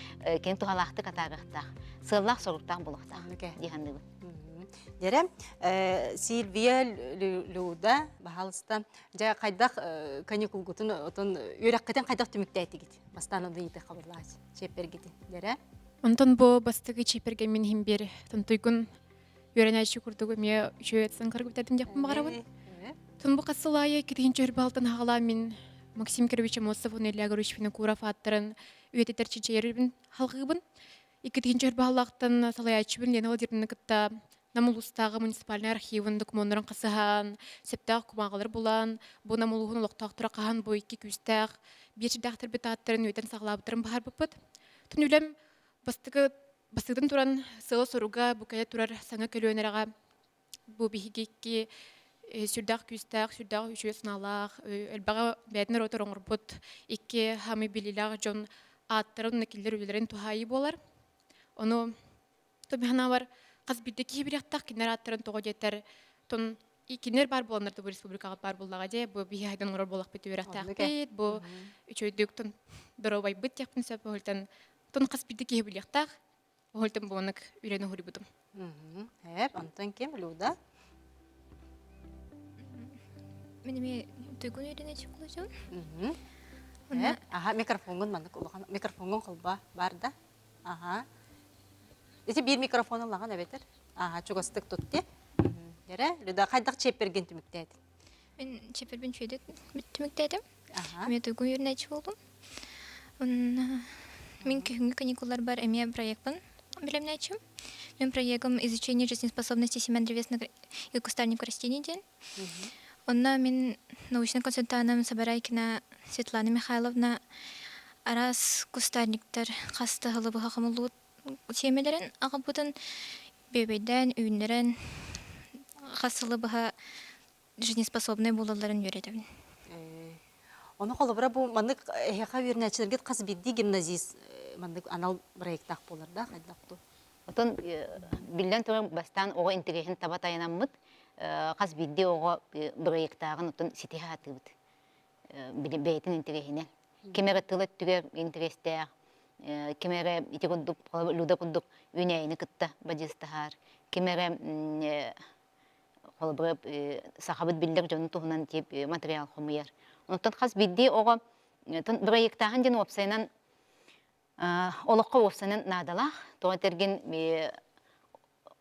кини туһалаахтык атаарыахтаах сыаллаах соруктаах буолуохтаах дии саныыбын. Дьэрэ, Сильвия Люда, баһаалыста, дьэ хайдах каникулгутун отон үөрэххитин хайдах түмүктээтигит? Бастаан ону ыйытык хабыллаач, чиэппэргитин. Дьэрэ. Онтон бу бастакы чиэппэргэ мин иһин биэр тонтуйгун үөрэнээччи курдук эмиэ үчүгэй саҥкарга бүтэрдим диэхпин баҕарабын. Тун бу хас сыл аайы иккитинчи өрбалтан хаҕалаан мин Максим Кирович Аммосов уонна Илья Григорьевич Винокуров ааттарын үйэтитэр чинчийэрбин халҕыыбын. Иккитинчи өрбааллаахтан салайааччыбын Лена Владимировна кытта Нам улуустааҕы муниципальнай архивын докумуоннарын хасыһан, сөптөөх кумааҕылар булан, бу Нам улууһун олохтоохторо хаһан бу икки күүстээх биир сирдээхтэрбит ааттарын үөтэн саҕалаабыттарын быһаарбыппыт. Тун үлэм бастакы Бастыытын туран сыала-соруга бу кэлэ турар саҥа көлүөнэрэҕэ бу биһиги икки сүрдээх күүстээх, сүрдээх үчүгэй санаалаах, элбэҕи бэйэтин норуотар оҥорбут икки хаамый билиилээх дьон ааттарын уонна кинилэр үлэлэрин туһаайыы буолар. Ону санаабар хас биирдии киһи билиэхтээх кинилэр ааттарын тоҕо диэтэр тон кинилэр баар буоланнар да бу республикаҕа баар буоллаҕа дии бу биһи хайдан оҥорор буоллахпыт үөрэхтээхпит бу үчүгэйдик тон доруобайбыт диэхпин сөп оһолтон Тон хас биирдии киһи билиэхтээх. Оһолтон буонак үлэни уһуруйбутум. Эп, онтон ким Люда? Мин эмиэ туйгун үөрэнээччи буолуочум. Эп, аха, микрофонгун маннык улахан микрофонгун холба бар да. Аха. Ити биир микрофон ылаҕын эбэтэр. Аха, чугастык тут ти. Дэрэ, Люда хайдах чиэппэргин түмүктээтин? Мин чиэппэрбин үчүгэйдик түмүктээтим. Эмиэ туйгун үөрэнээччи буоллум. Уонна мин күһүҥҥү каникулларбар эмиэ проекпын бэлэмнээччим. Мин проегым «Изучение жизнеспособности семян древесных и кустарников растений» диэн. Онно мин научнай консультаным Сабарайкина Светлана Михайловна араас кустарниктар хас да сылы быһа хомуллубут. сиэмэлэрин аҕалбытын бүөбэйдээн, үүннэрэн хас сылы быһа жизнеспособнай буолалларын үөрэтэбин. Ону холобура бу маннык эһиэхэ үөрэнээччилэргит хас биирдии гимназист маннык анал проектаах буолар да хайдах ту? Отон биллэн турар бастаан оҕо интэриэһин таба тайанаммыт хас биирдии оҕо бырайыактааҕын оттон ситиһэ сатыыбыт. Бэйэтин интэриэһинэн. Ким эрэ тыл өттүгэр интэриэстээх, ким эрэ ити курдук Люда курдук үүнээйини кытта бадьыыстаһар, ким эрэ холобура сахабыт биллэр дьонун туһунан тип материал хомуйар. Онтон хас биирдии оҕо бырайыактааһын диэн уопсайынан олоххо уопсайынан наадалаах. Тоҕо этэргин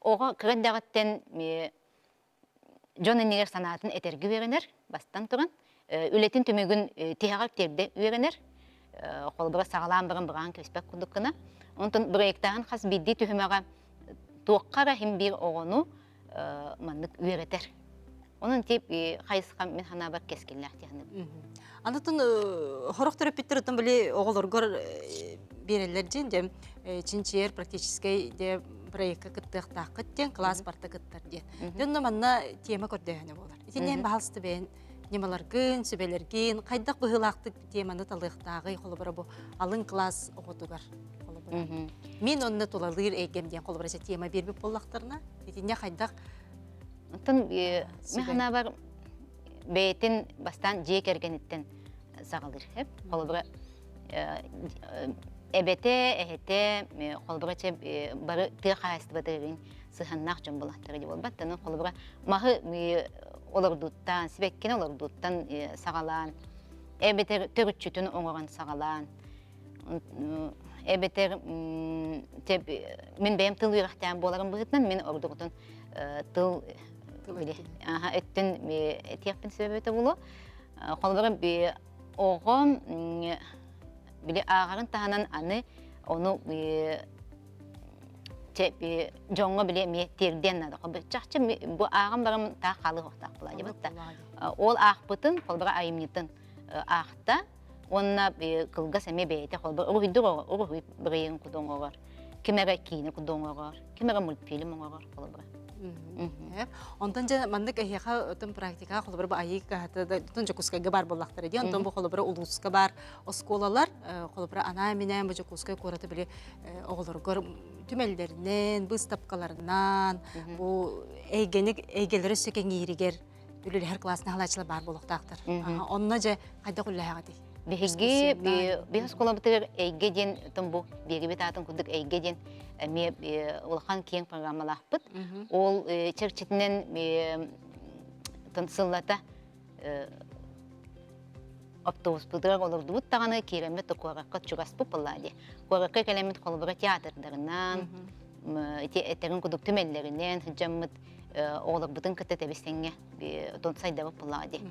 оҕо кыра эрдэҕиттэн дьон иннигэр санаатын этэргэ үөрэнэр, бастан туран, үлэтин түмүгүн тиһэҕэр тиэрдэ үөрэнэр, холобура саҕалаан баран быраан кэбиспэт курдук гына. Онтон бырайыктааһын хас биирдии түһүмэҕэ туохха эрэ иһин биир оҕону маннык үөрэтэр. Онон тип хайысха мин санаабар кэскиллээх диэхинэ. Анытын хорох төрөппүттэр отон били оҕолоргор биэрэллэр дьин дьэ чинчийэр практическай де проектка кыттыахтааххыт диэн класс барта кыттар диэн. Дьонно манна тема көрдөһөнө буолар. Итиннэн баһалысты бэйэн ньымаларгын, сүбэлэргин, хайдах быһыылаахтык теманы талыахтааҕый холобура бу алын класс оҕотугар холобура. Мин онно тулалыыр эйгэм диэн холобура тема биэрбит буоллахтарына, итиннэ хайдах Оттон мин санаабар бэйэтин бастаан дьиэ кэргэниттэн саҕалыыр. Холобура эбэтэ, эһэтэ, холобура чэ бары тыа хаһаайыстыбатыгар сыһыаннаах дьон буолахтара дии буолбат. Онон холобура маһы олордууттан, сибэккини олордууттан саҕалаан, эбэтэр төрүччүтүн оҥорон саҕалаан, эбэтэр мин бэйэм тыл үөрэхтээх буоларым быһыытынан мин ордугутун тыл өттүн этиэхпин сөбөтө буолуо. Холобура оҕо били ааҕарын таһынан аны ону дьоҥҥо били эмиэ тиэрдиэн наада. Чахчы бу ааҕан баран таах хаалыах буолаа Ол аахпытын, холобура айымньытын аахта уонна кылгас эмиэ бэйэтэ холобура уруһуйдур уруһуй бырайыгын курдук оҥорор. Ким эрэ киинэ курдук оҥорор, ким эрэ мультфильм оҥорор холобура. Онтон дьэ маннык эһиэхэ отон практикаҕа холобура бу айыы кыһата да отон Дьокуускайга баар буоллахтара дии. Онтон бу холобура улууска баар оскуолалар холобура анаан-минээн бу Дьокуускай куораты били оҕолоргор түмэллэринэн, быыстапкаларынан бу эйгэни эйгэлэри өссө кэҥииригэр үлэлэһэр классный халааччылар баар буолуохтаахтар. Онно дьэ хайдах үлэлэһэҕитий? Биһиги биһи оскуолабытыгар эйгэ диэн бу биэрибит аатын курдук эйгэ диэн эмиэ улахан киэҥ программалаахпыт. Ол чэрчитинэн сыллата автобуспутугар олордубут даҕаны киирэммит куоракка чугаспыт буоллаа дии. Куоракка кэлэммит холобура театрдарынан, ити этэрин курдук түмэллэринэн сылдьаммыт оҕолорбутун кытта тэбис-тэҥҥэ отон сайдабыт буоллаҕа дии.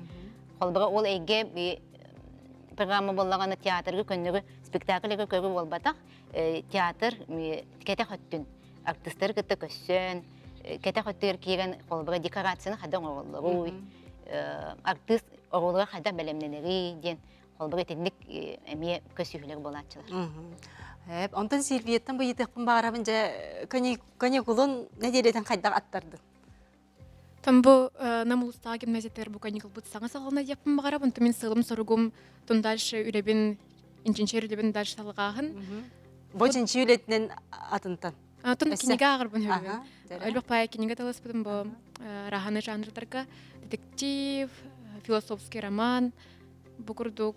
Холобура ол эйгэ программа буоллаҕына театрга көннөрү спектакльга көрүү буолбатах, театр кэтэх өттүн артистары кытта көссөн, кэтэх өттүгэр киирэн холобура декорацияны хайдах оҥороллоруй, артист оруолугар хайдах бэлэмнэнэрий диэн холобура итинник эмиэ көсүүһүлэр буолааччылар. Онтон Сильвияттан быйытыахпын баҕарабын дьэ каникулун нэдиэлэтин хайдах аттардын? Там бу нам улустааҕы гимназиятыгар бу каникулбут саҥа саҕалана диэхпин баҕарабын. Онтон мин сыалым-соругум тун дальше үлэбин, инчинчиэр үлэбин дальше салҕааһын. Бу чинчи үлэтинэн атынтан? Тун кинигэ ааҕарбын сөбүлүүбүн. Элбэх паай кинигэ таласпытым бу раханы жанрдарга детектив, философский роман, бу курдук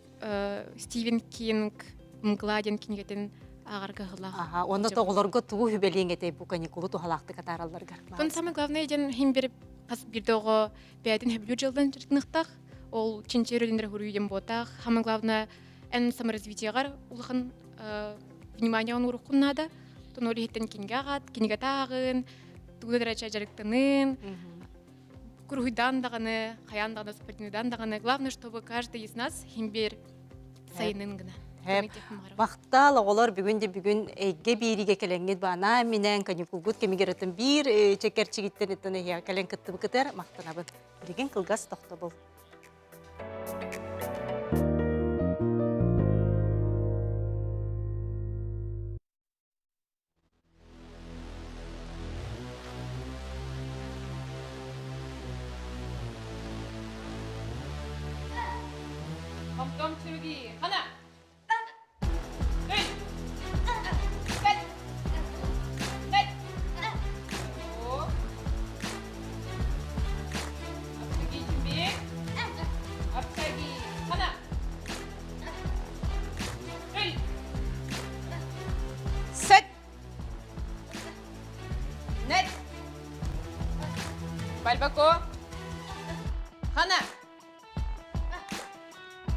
Стивен Кинг «Мгла» диэн кинигэтин ааҕарга ыһылаах. Аха, уонна оҕолорго тугу сүбэлиэҥ этэй бу каникулу туһалаахтык атааралларгар? Тон самое главное диэн иһин бир хас бирде оҕо бэйэтин сөбүлүүр дьылдан дьарыктаныахтаах. Ол чинчийэр үлэлэрэ хуруйдем буотаах. Самое главное эн саморазвитиеҕар улахан внимание оҥоруоххун наада. Тон ол иһиттэн кинигэ ааҕат, кинигэтэ ааҕын, тугу да эрэ дьарыктанын, куруһуйдаан даҕаны, хайаан даҕаны спортивныйдаан даҕаны. Главное, чтобы каждый из нас химбир сайынын гына. Махтал оҕолор бүгүн де бүгүн эйгэ бииригэ кэлэҥҥит баанаа минээн каникулгут кэмигэр ытын биир чэкэрчигиттэн ыттан эһиэхэ кэлэн кыттыбыкытар махтанабын. Билигин кылгас тохтобул. Том-том чүрүги хана! Үй! Сәт! Сәт! Апчаги чүмбек! Апчаги хана! Үй! Сәт! Нет! Бальбако! Хана!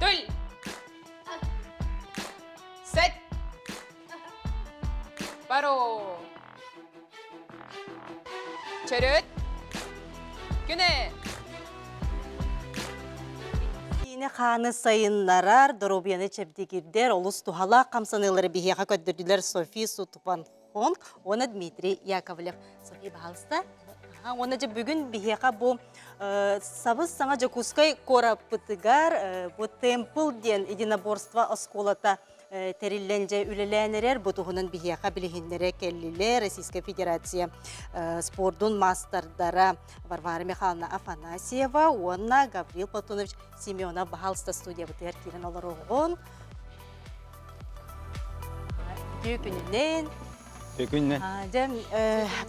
Түл! Сет! Баро! Чөрөт! Күнэ! Киинэ хааны сайыннарар, доруобуйаны чэбдигирдэр, олус туһалаах хамсаныылары биһиэхэ көрдөрдүлэр Софи Сутупан Хонг уонна Дмитрий Яковлев. Софи, баһалыста. Уонна дьэ бүгүн биһиэхэ бу сабыс саҥа Дьокуускай куораппытыгар бу Темпл диэн единоборство оскуолата тэриллэн дьэ үлэлээн эрэр. Бу туһунан биһиэхэ билиһиннэрэ кэллилэр Российская Федерация спордун маастардара Варвара Михайловна Афанасьева уонна Гаврил Платонович Семенов баһаалыста студиябытыгар киирэн олоруоҕун. Үтүө күнүнэн. Үтүө күнүнэн. Дьэ,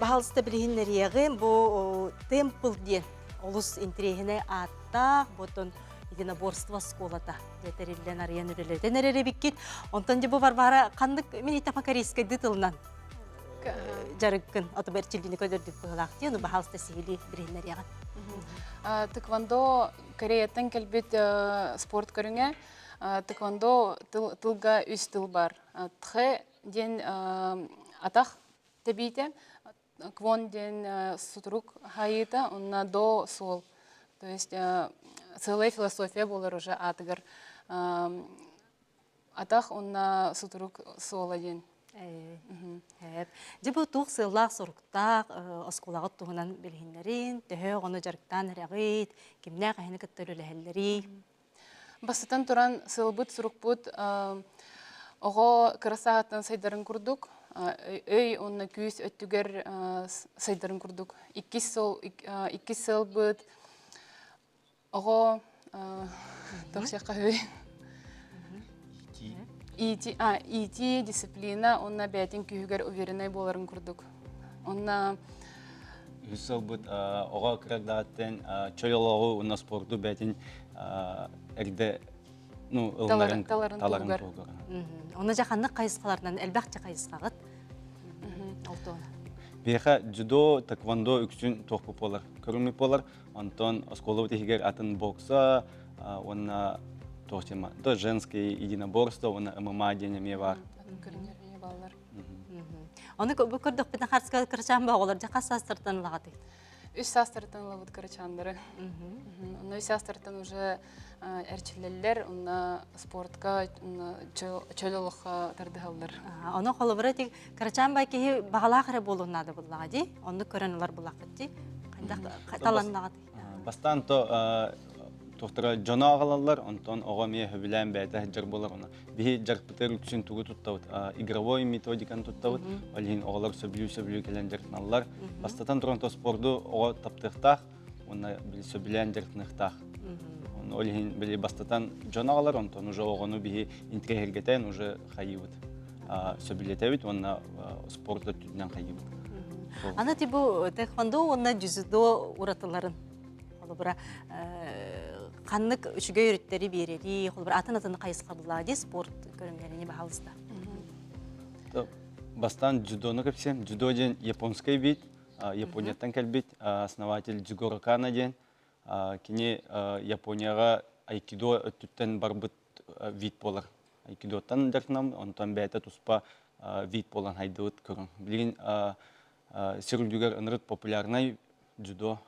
баһаалыста билиһиннэриэҕим. Бу Темпл диэн олус интэриэһинэй ааттаах, ботон единоборство оскуолата дьэ тэриллэн арыйан үлэлэтэн эрэр эбиккит. Онтон дьэ бу Варвара ханнык мин итэхэ корейскайдыы тылынан дьарыккын оту эрчиллиини көрдөрдүк быһылаах диэн баһаалыста сиһилии билиһиннэриэҕин. Тэквондо Кореяттан кэлбит спорт көрүҥэ. Тэквондо тылга үс тыл бар. Тхэ диэн атах тэбиитэ, квон диэн сутурук хайыыта, онно до суол. То есть целая философия буолар уже аатыгар атах уонна сутурук суола диэн. Дьэ бу туох сыаллаах-соруктаах оскуолаҕыт туһунан билиһиннэрин, төһө оҕону дьарыктаан эрэҕит, кимнээх эһини кытта үлэлэһэллэрий? Бастатан туран, сыалбыт-сорукпут оҕо кыра сааһыттан сайдарын курдук, өй уонна күүс өттүгэр сайдарын курдук. Иккис сыл иккис сыалбыт оҕо туох үһүй ИТ, а, ИТ дисциплина уонна бэйэтин күүһүгэр увереннай буоларын курдук. Онна Үс сылбыт оҕо кырагдааттан чөл олоҕу уонна спорду бэйэтин эрдэ ну ылынарын таларын таларын туһугар. туһугар. Оны жа ханнык хайысхаларынан элбэх хайысхаҕыт олтуона. Биһиэхэ дзюдо, тэквондо үксүн туохпут буолар, көрүҥмүт буолар. Онтон оскуолабыт иһигэр атын бокса уонна туох тема, то женское единоборство уонна ММА диэн эмиэ баар. Атын көрүҥнэр эмиэ бааллар. Оны бу көрдөхпүтүнэ харска кырачаан оҕолор дьэ хас саастартан ылаҕытый? Үс саастартан ылабыт кырачаандары. Онно үс саастартан уже эрчиллэллэр, онно спортка, чөл олоххо тардыһаллар. Ону холобура ити кырачаан бай киһи баҕалаах эрэ буолуон наада буллаҕа дии. Оннук көрөн ылар буллахпыт дии. Хайдах таланнаҕыт? Бастаан то туохтара дьоно аҕалаллар, онтон оҕо эмиэ сөбүлээн бэйэтэ сылдьар буолар. Онно биһи дьарыкпытыгар үксүн тугу туттабыт? Игровой методиканы туттабыт. Ол иһин оҕолор сөбүлүү-сөбүлүү кэлэн дьарыктаналлар. Бастатан туран то спорду оҕо таптыахтаах уонна били сөбүлээн дьарыктаныахтаах. Ол иһин били бастатан дьон аҕалар, онтон уже оҕону биһи интириэһиргэтэн уже хайыыбыт. Сөбүлэтэбит уонна спорт өттүнэн хайыыбыт. Аны ти бу тэквондо уонна дзюдо уратыларын холобура ханнык үчүгэй өрүттэри биэрэрий, холобура атын-атын хайысхабыллаа дии спорт көрүҥнэрини баһалыста. Бастаан дзюдону кэпсиэм. Дзюдо диэн японскай вид, Японияттан кэлбит основатель Дзюгоро Кано диэн. Кини Японияҕа айкидо өттүттэн барбыт вид буолар. Айкидоттан дьарыктанам, онтон бэйэтэ туспа вид буолан хайдыбыт көрүҥ. Билигин сир үрдүгэр ынырык популярнай дзюдо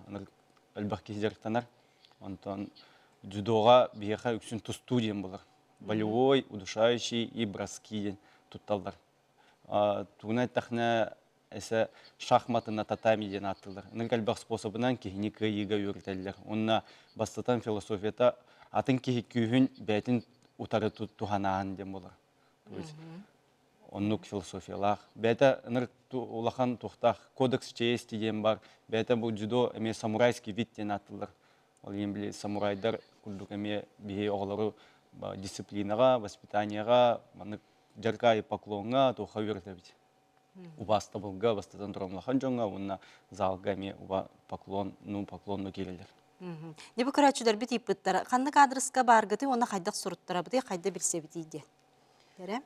ынырык элбэх киһи дьарыктанар. Онтон дзюдоҕа биһиэхэ үксүн тустуу диэн буолар. Болевой, удушающий и броски диэн тутталлар. Тугунан эттэхинэ, эсэ шахматына татами диэн ааттыыллар. Ынырык элбэх способынан киһини кыайыыга үөрэтэллэр. Уонна бастатан философията атын киһи күүһүн бэйэтин утары туһанааһын диэн буолар. То есть оннук философиялаах. Бэйэтэ ынырык улахан туохтаах кодекс чести диэн бар. Бэйэтэ бу дзюдо эмиэ самурайский вид диэн ааттыыллар. Ол иһин били самурайдар курдук эмиэ биһи оҕолору дисциплинаҕа, воспитанияҕа, маннык дьарыкаайы поклоҥҥа туохха үөрэтэбит. Убаастабылга бастатан туран улахан дьоҥҥо уонна залга эмиэ уба поклон, ну поклонну киирэллэр. Дьэ бу көрөөччүлэрбит ыйыппыттара ханнык аадырыска бааргытый уонна хайдах суруттарабытый, хайда билсэбитий диэн. Эрэ?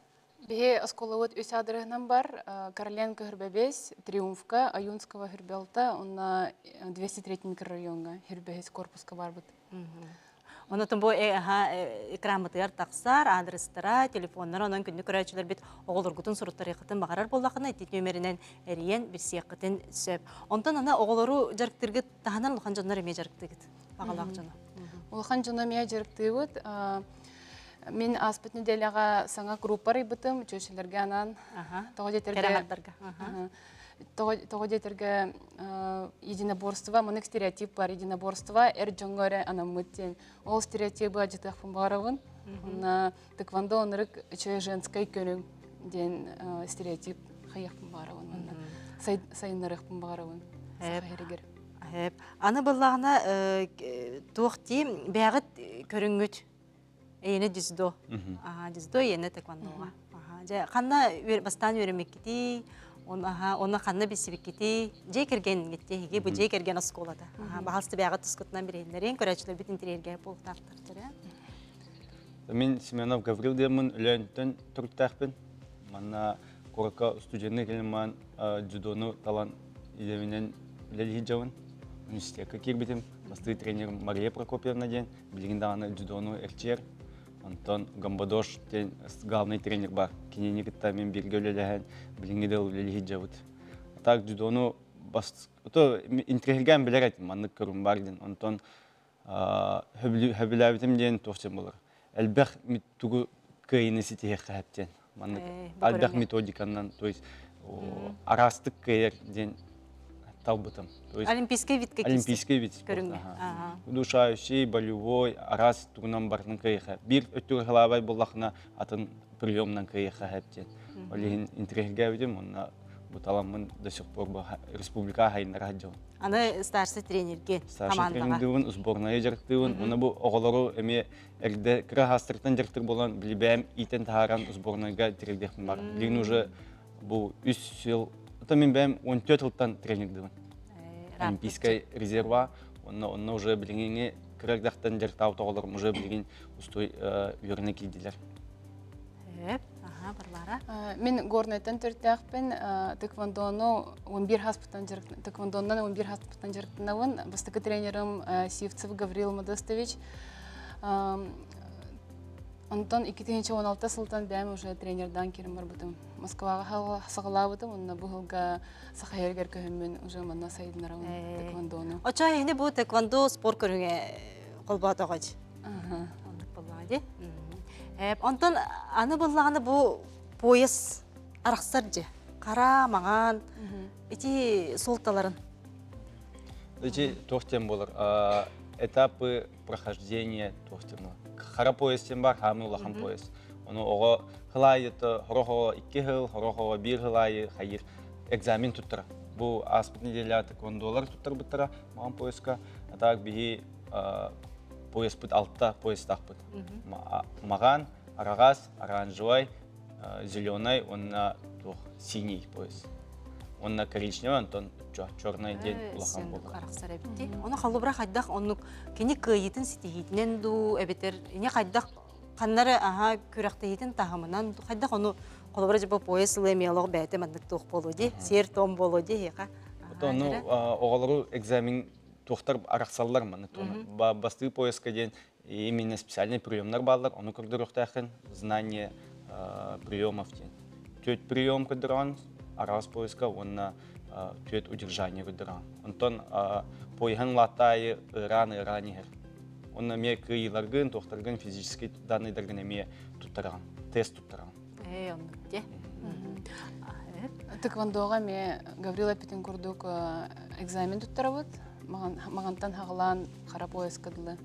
Биһи оскуолабыт үс аадырыһынан бар. Короленко Хөрбөбес, Триумфка, Аюнского Хөрбөлта, уонна 203 микрорайоҥҥа Хөрбөһүс корпуска барбыт. Онотон бу экраммытыгар тахсар аадырыстара, телефоннара, онон күндү көрөөччүлэрбит оҕолоргутун суруттарыаххытын баҕарар буоллаххына ити нүөмэринэн эрийэн билсиэххитин сөп. Онтон ана оҕолору дьарыктыыргыт таһынан улахан дьоннор эмиэ дьарыктыыгыт. Аҕалаах дьоно. Улахан дьоно эмиэ дьарыктыыбыт. Мин ааспыт неделяҕа саҥа группа арыйбытым, чүөчэлэргэ анаан. Тоҕо диэтэргэ тоҕо диэтэргэ единоборство, маннык стереотип бар, единоборство эр дьоҥҥо эрэ анаммыт диэн. Ол стереотибы адьытыахпын баҕарабын. Уонна тэквондо оннук үчүгэй женскай көрүҥ диэн стереотип хайыахпын баҕарабын уонна сайыннарыахпын баҕарабын саха иһигэр. Аны быллаҕына туох дии бэйэҕит көрүҥҥүт Эйиэнэ дзюдо. Аха, дзюдо эйиэнэ тэквондоҕа. Аха, дьэ ханна бастаан үөрэммиккитий? Аха, онно ханна билсибиккитий? Дьиэ кэргэнгит эһиги бу дьиэ кэргэн оскуолата. Аха, баһалста бэйэҕит тускутунан билиһиннэриҥ, көрөөччүлэрбит интэриэһиргээбит буолуохтаахтар дьэ. Мин Семенов Гаврил диэммин Өлөөнтөн төрүттээхпин. Манна куоракка студенный кэлин дзюдону талан идэбинэн үлэлии дьабын. Университекка киирбитим. Бастыы тренер Мария Прокопьевна диэн билигин даҕаны дзюдону эрчийэр. Онтон Гамбадош диэн главный тренер бар. Кинини кытта мин бииргэ үлэлэһэн, билиҥҥи да үлэлии сылдьабыт. А так дзюдону бас то интриһиргээн билэр этим, маннык көрүҥ бар диэн. Онтон сөбүлээбитим диэн туох диэн буолар. Элбэх тугу кыайыыны ситиһиэххэ сөп диэн. Маннык элбэх методиканан, то есть араастык кыайар диэн талбытым. То есть Олимпийский вид Олимпийский вид спорта. Удушающий, болевой, араас тугунан барытын кыайыха. Биир өттүгэр халаабай буоллахына атын приемнан кыайыха сөп диэн. Ол иһин интириэһиргээбитим уонна бу таламмын до сих пор бу республика хайыннара сылдьабын. Аны старший тренерге Старший тренердыыбын, сборная дьарыктыыбын. Уонна бу оҕолору эмиэ эрдэ кыра хаастарыттан дьарыктыр буолан билибэм иитэн таһааран сборнайга тирилдиэхпин бар. Билигин уже бу үс сыл, это мин бэйэм 14 сылтан тренердыыбын. Олимпийскай резерва, онно онно уже билиҥҥи кыра эрдэхтэн дьарыктаабыт оҕолорум уже билигин устой үөрэнэ киирдилэр. Аха, Варвара. Мин Горнайтан төрүттээхпин, тэквондону 11 хаспыттан тэквондоннан 11 хаспыттан дьарыктанабын. Бастакы тренерым Сивцев Гаврил Модестович. Онтон 2016 сылтан бэйэм уже тренердаан киирэн барбытым. Москваҕа саҕалаабытым, онно бу сылга Саха сиригэр көһөммүн уже манна сайыннарабын тэквондону. Оччо эһини бу тэквондо спорт көрүҥэ холбоотоҕоч. Оннук буоллаҕа дии. Онтон аны буоллаҕына бу пояс арахсар дьэ. Хара, маҥан ити суолталарын. Ити туох диэн буолар этапы прохождения туох диэн буолар. Хара пояс диэн бар, хаамыы улахан пояс. Ону оҕо хыл аайы сорох оҕо икки сыл, сорох оҕо биир сыл аайы хайыр экзамен туттара. Бу ааспыт неделя тэквондолар туттарбыттара маҥан пояска. А так биһи пояспыт алта поястаахпыт. Маҕан, араҕас, оранжевай, зеленай уонна туох синий пояс. Уонна коричневый, онтон черный диэн улахан буолар. Арахсар эбит. Ону холобура хайдах оннук кини кыайыытын ситиһиитинэн дуу эбэтэр ини хайдах ханнары аха күрэхтэһиитин таһымынан хайдах ону холобура дьэ пояс ылыа эмиэ олох бэйэтэ маннык туох буолуо дии сиэр том буолуо дии эһиэхэ. Ону оҕолору экзамен туохтар арахсаллар маннык бастыы пояска диэн именно специальный приемнар бааллар ону көрдөрүөхтээххин знание приемов диэн түөрт прием көрдөрөҕүн араас пояска уонна түөрт удержание көрдөрөҕүн онтон пояһын улаатта аайы ыараан ыараан иһэр онно эмиэ кыайыыларгын туохтаргын физический данныйдаргын эмиэ туттараҕын тест туттараҕын ээ оннук дии Тэквондоҕа эмиэ Гаврил эппитин курдук экзамен туттарабыт. Маҕантан хаҕылаан хара пояска дылы.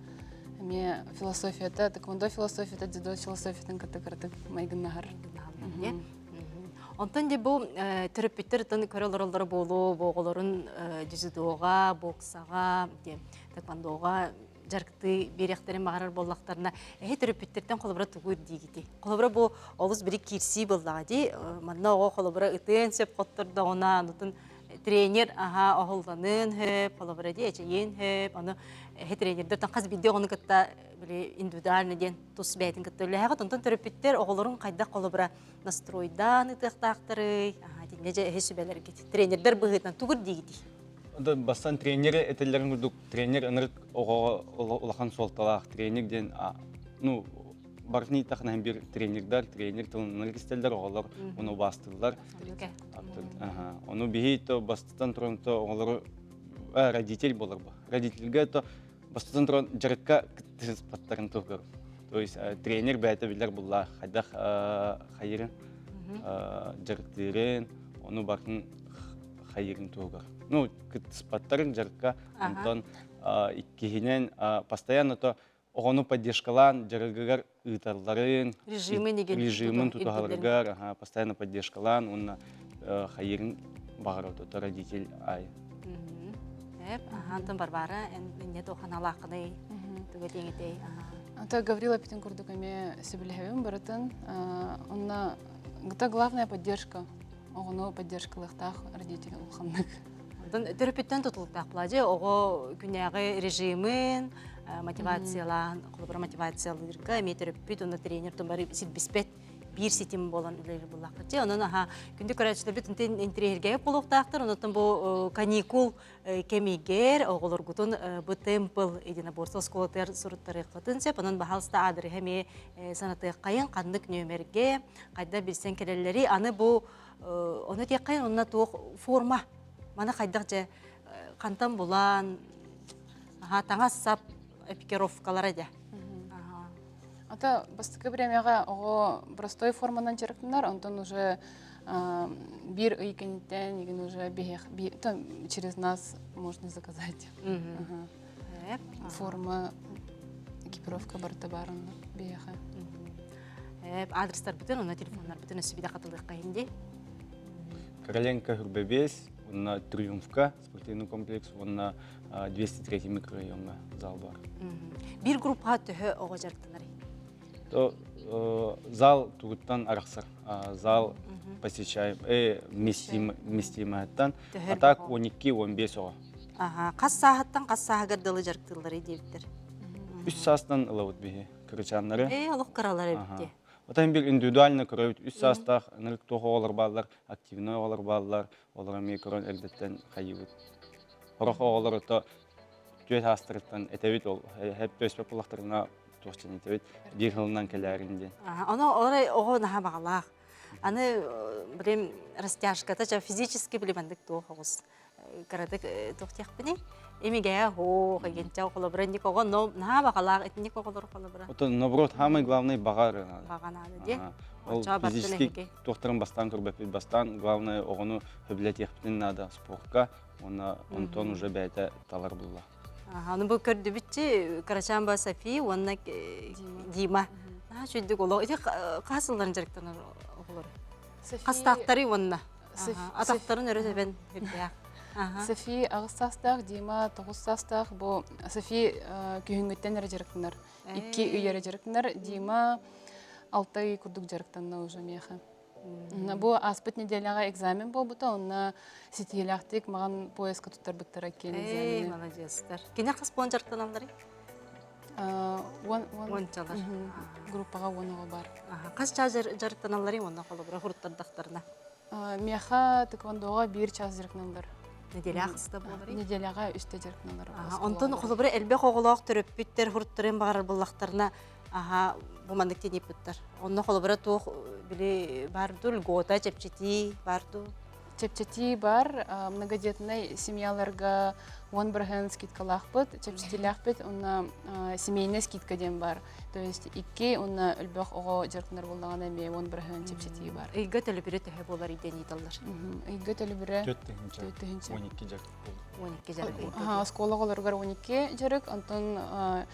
Эмиэ философията, тэквондо философията дзюдо философиятын кытта кыратык майгыннаһар. Онтон дьэ бу төрөппүттэр ытын көрө олороллоро буолуо, бу оҕолорун дзюдоҕа, боксаҕа, тэквондоҕа. жарыктыы биэриэхтэрин баҕарар буоллахтарына, эһи төрөппүттэртэн холобура тугу ирдиигитий? Холобура бу олус бири киирсии буоллаҕа дии. Манна оҕо холобура ытыан сөп хоттордоҕуна, онутун тренер аха оһолланыан хөп, холобура дии эчэйиэн хөп, ону эһи тренердэртэн хас биирдии оҕону кытта били индивидуально диэн тус бэйэтин кытта үлэһэҕит. Онтон төрөппүттэр оҕолорун хайдах холобура настройдаан ытыахтаахтарый? Аха, итиннэ дьэ эһи сүбэлэргит. Тренердэр быһыытынан тугур диигитий? Бастан тренери этэллэрин курдук тренер ынырык оҕоҕо улахан суолталаах тренер диэн ну барытын ииттэххинэ биир тренердэр тренер тылын ынырык истэллэр оҕолор ону убаастыыллар ону биһи то бастатан туран то оҕолору родитель буолар бу родительгэ то бастатан туран дьарыкка кыттыспаттарын туһугар то есть тренер бэйэтэ билэр булла хайдах хайырын дьарыктыырын ону барытын хайырын туһугар ну кыттыспаттарын дьарыкка онтон иккиһинэн постоянно то оҕону поддержкалаан дьарыгыгар ыыталларын режимин тутуһаларыгар постоянно поддержкалаан уонна хайырын баҕарар то родитель ай Антон Варвара инне туоханалааххыный туга диэҥитэй Ата Гаврила питин курдук эмиэ сөбүлэһэбин барытын. Онно это главная поддержка. Оҕону поддержкалыахтаах родитель улаханнык. Онтон төрөппүттэн тутулуктаах буолаа оҕо күнээҕи режимин мотивациялаан, холобура мотивациялыырга эмиэ төрөппүт уонна тренер бары силбиспэт биир ситим буолан үлэлиир буоллахпыт. Онон аха күндү көрөөччүлэрбит интириэһиргээбит буолуохтаахтар. Онон бу каникул кэмигэр оҕолоргутун бу темпл единоборство оскуолатыгар суруттарыаххытын сөп. Онон баһаалыста аадырыһа эмиэ санатыаххайын, ханнык нүөмэргэ, хайда билсэн кэлэллэри. Аны бу ону этиэххэйин, онно туох форма, маны хайдах дьэ хантан булан, аха таҥас-сап экипировкалара дьэ. Ата бастакы времяҕа оҕо простой форманан дьарыктанар, онтон уже биир ый кэнниттэн игин уже через нас можно заказать. Форма, экипировка барыта баар онно биһиэхэ. Адрестарбытын, онно телефоннарбытын өссө биде хатылыахха инди. Короленко Хүрбэбиэс, уонна Триумфка спортивный комплекс уонна 203 микрорайоҥҥа зал бар. Биир группаҕа төһө оҕо дьарыктанарый? То зал тугуттан арахсар. Зал посещаем вместимоһыттан. А так 12-15 оҕо. Ага, хас сааһыттан хас сааһыгар дылы дьарыктыылларый диэбиттэр. Үс саастан ылабыт биһи кырачааннары. Ээ, олох кыралар эбит Отон бир индивидуально көрөбүт. Үс саастаах ынырык туох оҕолор бааллар, активный оҕолор бааллар, олор эмиэ көрөн эрдэттэн хайыыбыт. Сорох оҕолор ото түөрт саастарыттан этэбит ол хэп өспөт буллахтарына туох диэн этэбит биир сылынан кэлээрин диэн. Ону орой оҕо наһаа баҕалаах. Аны билим растяжката ча физически билим андык туох оҕус кыратык туох диэхпиний эмигээ хоох эгинчэ холобура ник оҕо но наһаа баҕалаах итинник оҕолор холобура. Отон наоборот самый главный баҕа Баҕа наада диэ. Ол физически туохтарын бастаан көрбөппүт бастаан главное оҕону сөбүлэтиэхпитин наада спортка уонна онтон уже бэйэтэ талар булла. Аны бу көрдүбүтчи Карачамба Софи уонна Дима. Наһаа үчүгдүк олох. Ити хас сылларын дьарыктанар оҕолор? Хастаахтары уонна атахтарын өрө тэбэн үрдээх. Софи аҕыс саастаах, Дима тоҕус саастаах. Бу Софи күһүҥҥүттэн эрэ дьарыктанар. Икки ый эрэ дьарыктанар. Дима алта ый курдук дьарыктанна уже миэхэ. Бу ааспыт неделяҕа экзамен буолбута, онно ситиһиилээхтик маған поездка туттарбыттара киэн экзамени. Молодецтар. Кини хас буон дьарыктаналларый? Уон чалар. Группаҕа уон оҕо бар. Хас чаас дьарыктаналларый уонна холобура хуруттардахтарына? Миэхэ тэквондоҕа биир час дьарыктаналлар. Неделяҕа хаста буоларый? Неделяҕа үстэ дьарыктаналлар. Онтон холобура элбэх оҕолоох төрөппүттэр хуруттарын баҕарар буоллахтарына аха бу маннык тинииппыттар. Онно холобура туох били бар дуу, льгота, чэпчэтии бар дуу? Чэпчэтии бар, многодетнай семьяларга 10% скидкалаахпыт, чэпчэтиилээхпит, уонна семейная скидка диэн бар. То есть икки уонна өлбөх оҕо дьарыктанар буоллаҕына эмиэ 10% чэпчэтии бар. Ыйга төлөбүрэ төһө буолар диэн ыйыталлар? Ыйга төлөбүрэ 4 тыһыынча. 12 дьарык 12 дьарык. Оскуола оҕолоругар 12 дьарык, онтон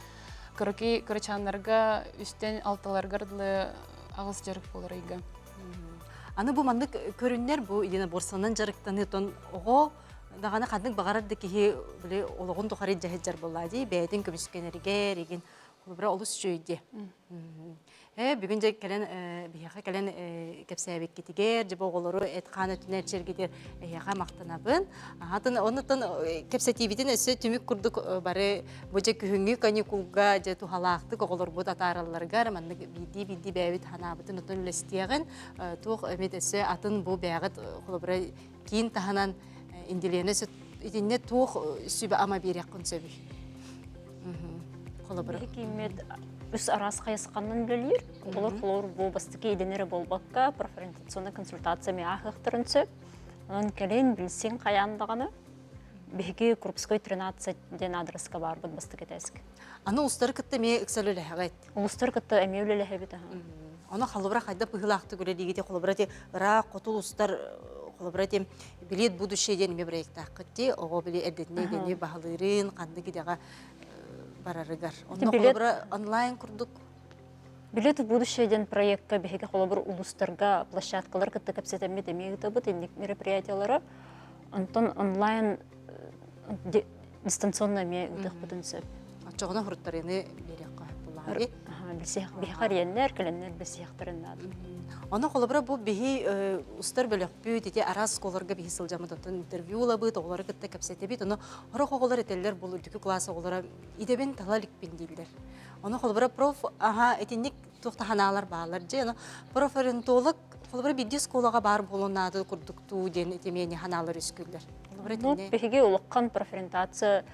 кыракый кырачааннарга үстэн алталаргар дылы аҕыс дьарык буолар ыйга. Аны бу маннык көрүннэр бу единоборствонан дьарыктаныы тон оҕо. даҕаны ханнык баҕарар да киһи били олоҕун тухары дьаһыдьар буоллаа дии бэйэтин көмүскэнэригэр игин холобура олус үчүгэй дии. Э, бүгүн дьэ кэлэн биһиэхэ кэлэн кэпсээбиккитигэр, дьэ оҕолору эт-хаан өттүнэн эрчиргитигэр эһиэхэ махтанабын. Атын оннуттан кэпсэтиибитин өссө түмүк курдук бары бу дьэ күһүҥҥү каникулга дьэ туһалаахтык оҕолорбут атааралларыгар маннык биирдии-биирдии бэйэбит санаабытын отон үлэстиэҕин туох эмит өссө атын бу бэйэҕит холобура киин таһынан Индилиэнэ итиннэ туох сүбэ-ама биэриэххин сөбүй? Холобура. Кииммит үс араас хайысханан үлэлиир. Олор холобур бу бастакы идэнэрэ буолбакка профориентационная консультация эмиэ ааһыахтарын сөп. Онон кэлин билсиҥ хайаан даҕаны биһиги Крупской 13 диэн аадырыска баарбыт бастакы этээск. Аны улустары кытта эмиэ ыксал үлэһэҕит. Улустары кытта эмиэ үлэлэһэбит. Ону холобура хайда быһыылаахтык үлэлиигит холобура ти ыраах хоту улустар холобура ти билет будущее диэн эмиэ проектааххыт ти оҕо били эрдэтинэ идэни баһылыырын ханнык идэҕэ барарыгар. Онно холобура онлайн курдук Билет в будущее диэн проекка биһиги холобур улуустарга площадкалар кытта кэпсэтэммит эмиэ ыытабыт инник мероприятиялары. Онтон онлайн дистанционно эмиэ ыытыахпытын сөп. Оччоҕуна хуруттарыны биэриэххэ буллаҕа Биһиэхэ эриэннэр, кэлэннэр билсиэхтэрин наада. Ону холобура бу биһи устар бөлөхпүт, ити араас оскуолаларга биһи сылдьаммыт, оттон интервью ылабыт, оҕолору кытта кэпсэтэбит. Ону сорох оҕолор этэллэр, бу үрдүкү кылаас оҕолоро идэбин тала иликпин дииллэр. Ону холобура проф аха итинник туох да ханаалар бааллар дьэ. Ону профориентолог холобура биирдии оскуолаҕа баар буолуон наада курдуктуу диэн итимиэни ханаалар үскүүллэр. Холобура итиннэ биһиги улахан профориентация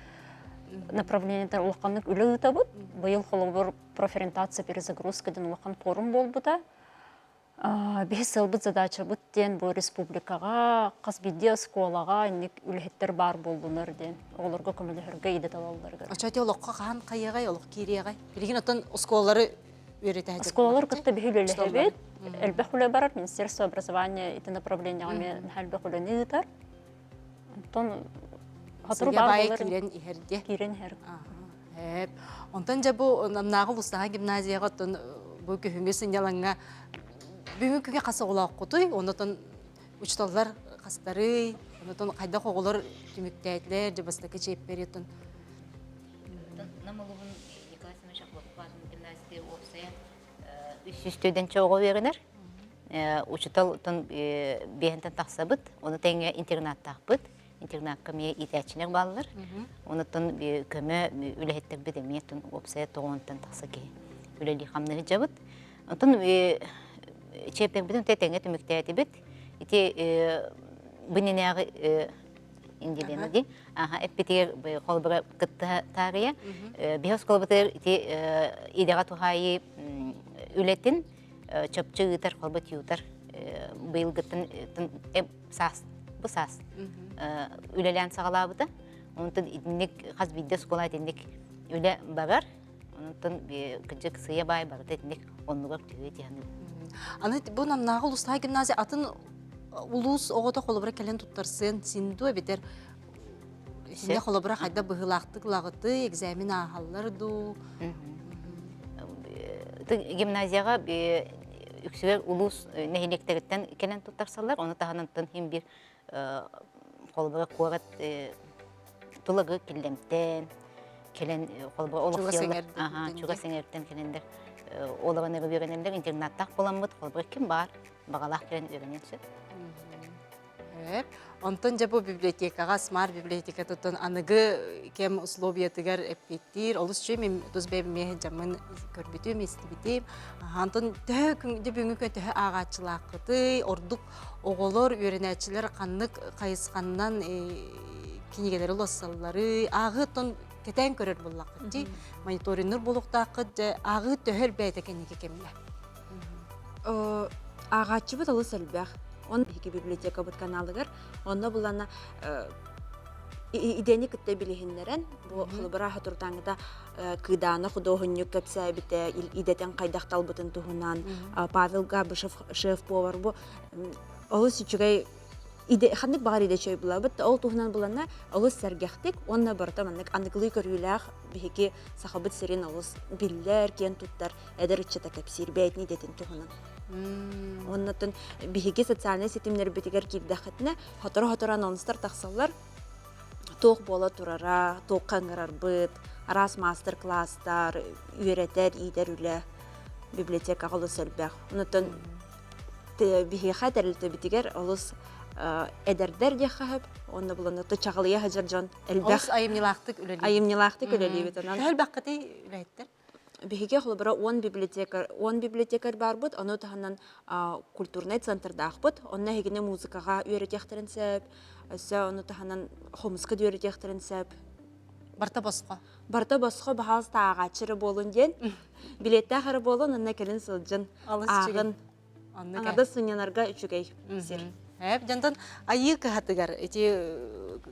направлениетар улаханнык үлэ ыытабыт. Быйыл холобур профориентация перезагрузка диэн улахан форум буолбута. Биһи сыалбыт задачабыт диэн бу республикаҕа хас биирдии оскуолаҕа инник үлэһиттэр баар буоллунар диэн оҕолорго көмөлөһөргө идэ талалларыгар. Оччо олоххо хаһан хайыаҕай, олох киириэҕэй? Билигин оттон оскуолалары үөрэтээччи. Оскуолалар кытта биһи үлэлэһэбит. Элбэх үлэ барар. Министерство образования ити направлениеҕа эмиэ элбэх үлэни ыытар. Онтон сотору баар буолар. Киирэн иһэр диэ. Киирэн иһэр. Онтон дьэ бу Намнааҕы улуустааҕы гимназияҕа оттон бу күһүҥҥү сынньалаҥҥа бүгүҥҥү күҥҥэ хас оҕолооххутуй? Оннотон учууталлар хастарый? Оннотон хайдах оҕолор түмүктээтилэр? Дьэ бастакы чиэппэри оттон Нам улууһун Николай Семенович Охлопков гимназия уопсайа 300 оҕо үөрэнэр. Учуутал биэһинтэн тахсабыт, ону тэҥэ интернаттаахпыт. Интернакка эмиэ иитээччилэр бааллар. Онуттан көмө үлэһиттэрбит эмиэ уопсайа тоҕуонтан тахса киһи үлэлии хамныы сылдьабыт. Онтон чиэппэрбитин тэҥэ түмүктээтибит. Ити бининээҕи индилена дии. Аха эппитигэр холобура кытта таарыйа. Биһи оскуолабытыгар ити идэҕэ туһаайыы үлэтин чопчу ыытар, холбо тьютер быйылгыттан саас бу саас үлэлээн саҕалаабыта. Онтон итинник хас биирдии оскуола итинник үлэ барар. Онтон кырдьык сыыйа баай барыта итинник оннугар түһүө диэн. Аны бу Намнааҕы улуустааҕы гимназия атын улуус оҕото холобура кэлэн туттарсыан син дуо эбэтэр Итиннэ холобура хайда быһыылаахтык ылаҕытый, экзамен ааһаллар дуу? Гимназияҕа үксүгэр улуус нэһилиэктэриттэн кэлэн туттарсаллар, ону таһынан иһин биир холобура куорат тулагы киллэмтэн кэлэн холобура олохсуйаллар чугас эҥэртэн кэлэннэр олорон эрэ үөрэнэллэр интернаттаах буоламмыт холобура ким баар баҕалаах кэлэн үөрэниэн сөп. Онтон дьэ бу библиотекаҕа смарт библиотекатыттан аныгы кэм условиятыгар эппиэттиир олус үчүгэй мин тус бэйэм эмиэ дьаммын көрбүтүм, истибитим. Онтон төһө дьэ бүгүҥҥү күн төһө ааҕааччылааххытый, ордук оҕолор, үөрэнээччилэр ханнык хайысханнан кинигэлэри улассалларый, ааҕыы оттон кэтээн көрөр буоллаххыт дии, мониториннуур буолуохтааххыт дьэ ааҕыы төһө элбээтэ кэнники кэмҥэ? Ааҕааччыбыт олус элбэх. Он биһиги библиотекабыт каналыгар онно булана идэни кытта билиһиннэрэн бу холобура хатуртааҥыта Кыдаана худуоһунньук кэпсээбитэ идэтин хайдах талбытын туһунан Павел Габышев шеф-повар бу олус үчүгэй иде ханнык баҕар идэ чөй булабыт ол туһунан буланна олус сэргэхтик уонна барыта маннык аныгылыы көрүүлээх биһиги сахабыт сирин олус биллэр киэн туттар эдэр ыччата кэпсиир бэйэтин идэтин туһунан. Оннотон биһиги социальнай ситимнэрбитигэр киирдэххитинэ, сотору-сотору анонстар тахсаллар. Туох буола турара, туохха ыҥырарбыт, араас маастар-кылаастар, үөрэтэр, иитэр үлэ библиотекаҕа олус элбэх. Онтон биһиэхэ тэрилтэбитигэр олус эдэрдэр диэххэ сөп, уонна булан чаҕылыйа сылдьар дьон элбэх. Олус айымньылаахтык үлэлиибит. Айымньылаахтык үлэлиибит. Онон Төһө элбэххитий үлэһиттэр? Биһиги холобура 10 библиотекарь, 10 библиотекарь баарбыт, ону таһынан культурнай центрдаахпыт. Онно эһигини музыкаҕа үөрэтиэхтэрин сөп, өссө ону таһынан хомуска да үөрэтиэхтэрин сөп. Барта босхо. Барта босхо баһаалыста ааҕааччы эрэ буолун диэн. Билиэттээх эрэ буолун, онно кэлин сылдьын, ааҕын. Аҥардас сынньанарга үчүгэй сир. Эп дьонтон айыы кыһатыгар ити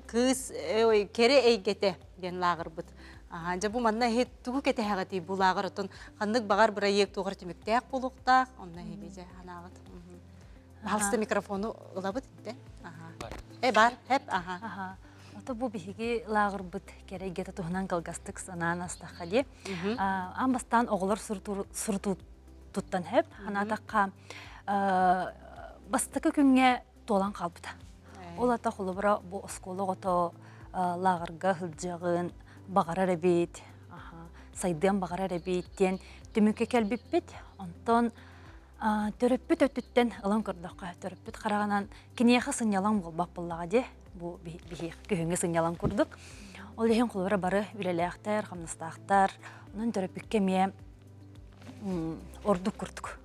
кыыс ой кэрэ эйгэтэ диэн лааҕырбыт. Аха дьэ бу манна иһит тугу кэтэһэҕитий бу лааҕыр оттон ханнык баҕар бырайыак туоҕар түмүктээх буолуохтаах онно эһиги дьэ ханаабыт. Пожалуйста микрофону ылабыт интэ. Аха. Э бар хэп аха. Аха. Ото бу биһиги лааҕырбыт кэрэ эйгэтэ туһунан кылгастык санаан астахха дии. Аан бастаан оҕолор сурутуу туттан сөп. Ханаатахха бастакы күҥҥэ туолан хаалбыта. Ол ата холобура бу оскуола оҕото лааҕырга сылдьыаҕын баҕарар эбит, сайдыан баҕарар эбит диэн түмүккэ кэлбиппит. Онтон төрөппүт өттүттэн ылан көрдөххө, төрөппүт хараҕынан киниэхэ сынньалаҥ буолбат буоллаҕа дии. Бу биһиэх күһүҥҥү сынньалаҥ курдук. Ол иһин холобура бары үлэлээхтэр, хамнастаахтар. Онон төрөппүккэ эмиэ ордук курдук.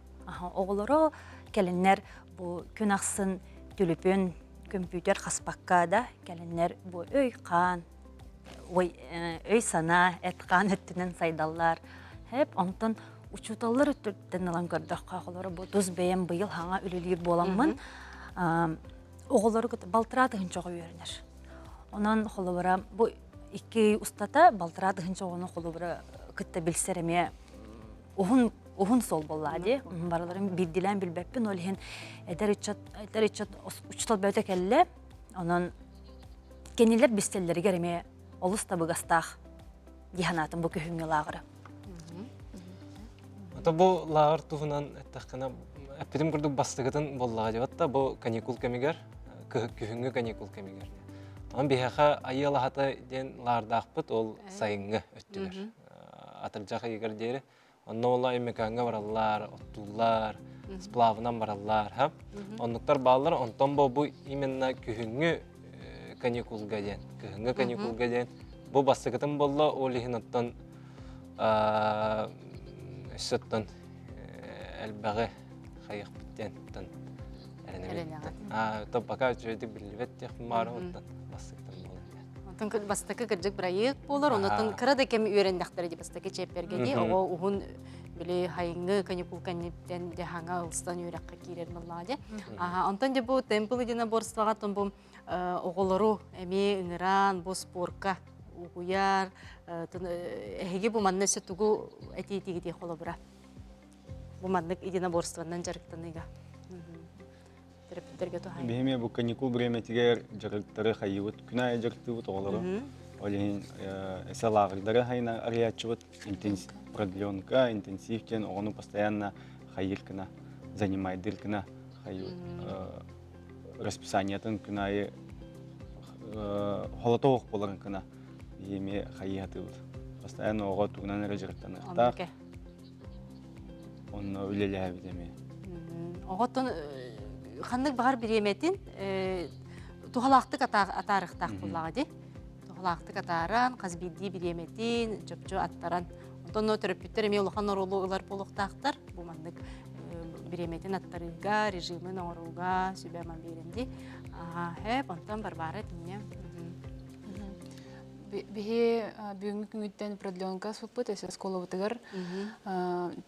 Оҕолоро кэлиннэр бу күн ахсын түлүпүн, көмпүүтэр хаспакка да кэлиннэр бу өй-хаан, өй-санаа, эт-хаан өттүнэн сайдаллар. Хэп онтон учууталлар өттүттэн ылан көрдөххө, оҕолоро бу тус бэйэм быйыл хаҥа үлэлиир буоламмын, оҕолору балтараа тыһыынчаҕа үөрэнэр. Онон холобура бу икки устата балтараа тыһыынча оҕону холобура кытта билсэр эмиэ уһун уһун суол буоллаа дии. Барыларын биирдилээн билбэппин, ол иһин эдэр ыччат эдэр ыччат учуутал бөтө кэллэ. Онон кинилэр бистэллэригэр эмиэ олус табыгастаах дии санаатым бу күһүҥҥү лааҕыры. Ото бу лааҕыр туһунан эттэххинэ, эппитим курдук бастакытын буоллаҕа дии батта бу каникул кэмигэр, күһүҥҥү каникул кэмигэр. Онон биһиэхэ айыы алаһата диэн лаардаахпыт ол сайыҥҥы өттүгэр. Атырдьах ыйыгар диэри. Онно ол Өймөкөөҥҥө бараллар, оттууллар, сплавынан бараллар. Ха? Оннуктар бааллар. Онтон бу бу именно күһүҥҥү каникулга диэн, кыһыҥҥы каникулга диэн бу бастакытын буолла, ол иһин оттон өссө оттон элбэҕи хайыахпыт диэн оттон эрэнэбит. То пока үчүгэйдик биллибэт диэхпин баара оттон бастакытын буолан. Онтон бастакы кырдьык бырайыак буолар, онтон кыра да кэм үөрэннэхтэрэ дии бастакы чиэппэргэ дии оҕо уһун били хайыҥҥы каникул кэнниттэн дьэ хаҥа ылсан үөрэххэ киирэр буоллаҕа дии. Аха, онтон дьэ бу темпл единоборствоҕа тон бу оҕолору эмиэ ыҥыраан бу спорка угуйар эһиги бу манна өссө тугу этиитигитий холобура бу маннык единоборствонан дьарыктаныыга төрөппүттэргэ туһаайан Биһиги бу каникул бириэмэтигэр дьарыктары хайыыбыт, күн аайы дьарыктыыбыт оҕолору. Ол иһин эсэ лааҕырдары хайына арыйааччыбыт продленка, интенсив диэн оҕону постоянно хайыыр гына, занимайдыр гына хайыыбыт. Расписаниетын күн аайы холотоох буоларын гына биһиги хайыы сатыыбыт. Постоянно оҕо тугунан эрэ дьарыктаныахтаах. Онно үлэлээбит эмиэ. Оҕоттон ханнык баҕар бириэмэтин туһалаахтык атаарыахтаах буоллаҕа дии. Туһалаахтык атааран, хас биирдии бириэмэтин чопчу аттаран. Онтон төрөппүттэр эмиэ улахан оруолу ылар буолуохтаахтар. Бу маннык бириэмэтин аттарыыга, режимин оҥорууга сүбэ-ама биэрэн дии. Хэп, онтон Варвара тиннэ. Биһи бүгүҥҥү күҥүттэн продленка суппут өссө оскуолабытыгар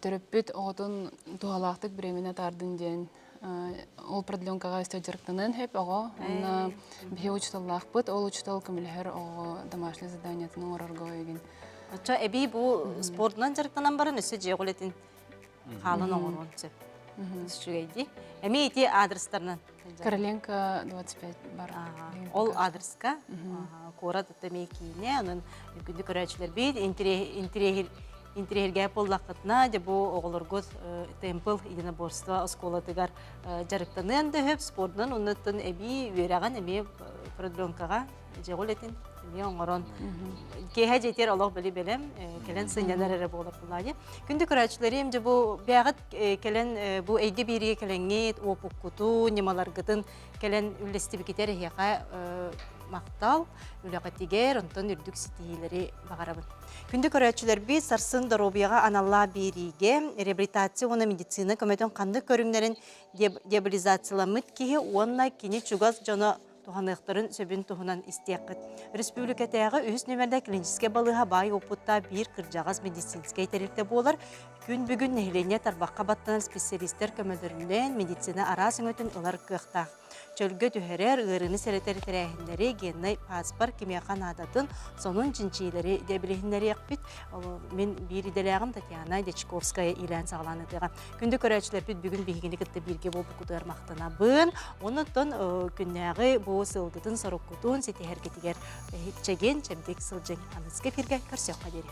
төрөппүт оҕотун туһалаахтык бириэмэни атаардын диэн ол продленкаҕа өссө дьарыктаныан сөп оҕо. Онно биһи учууталлаахпыт, ол учуутал көмөлөһөр оҕоҕо домашний заданиетын оҥорорго өйгүн. Оччо эбии бу спордунан дьарыктанан баран өссө дьиэ үлэтин хаалан оҥоруон сөп. Үчүгэй дии. Эмиэ ити адрестарынан. Короленко 25 бар. Ол адреска куорат эмиэ киинэ, онон күндү көрөөччүлэрбит интириэһиргээп буоллаххытына, дьэ бу оҕолоргут Темпл единоборство оскуолатыгар дьарыктаныан да сөп, спордунан оннуттан эбии үөрэҕин эмиэ продленкаҕа дьиэҕэ үлэтин. Эмиэ оҥорон киэһэ дьиэтигэр олох били бэлэм кэлэн сынньанар эрэ буолар булаайы. Күндү көрөөччүлэрим, дьэ бу бэйэҕит кэлэн бу эйгэ биэриигэ кэлэҥҥит, уопуккутун, ньымаларгытын кэлэн үллэстибикитэр эһиэхэ махтал, үлэҕитигэр, онтон үрдүк ситиһиилэри баҕарабын. Күндү көрөөччүлэрбит, сарсын доруобуйаҕа аналлаах биэриигэ реабилитация уонна медицина көмөтүн ханнык көрүҥнэрин диабилизацияламмыт киһи уонна кини чугас дьоно туһаныахтарын сөбүн туһунан истиэххит. Республикатааҕы үһүс нүөмэрдэ клиническэй балыыһа баай уопуттаах биир кырдьаҕас медицинскэй тэрилтэ буолар. Күн бүгүн нэһилиэнньэ тарбахха баттанар специалистар көмөлөрүнэн медицина араас өҥөтүн ылар кыахтаах. Чөлгө түһэрэр, ыарыыны сэрэтэр тэрээһиннэри, геннай пааспар кимиэхэ наадатын, сонун чинчиилэри дэбилиһиннэриэхпит. Мин биир идэлээҕим Татьяна Дьячковская иилээн-саҕалаан ытыаҕа. Күндү көрөөччүлэрбит бүгүн биһигини кытта бииргэ буолбуккутугар махтанабын. Оннуттан күннээҕи бу сылгытын соруккутун ситиһэргитигэр чэгиэн чэбдик сылдьыҥ. Аныгыскы эфиргэ көрсүөххэ диэри.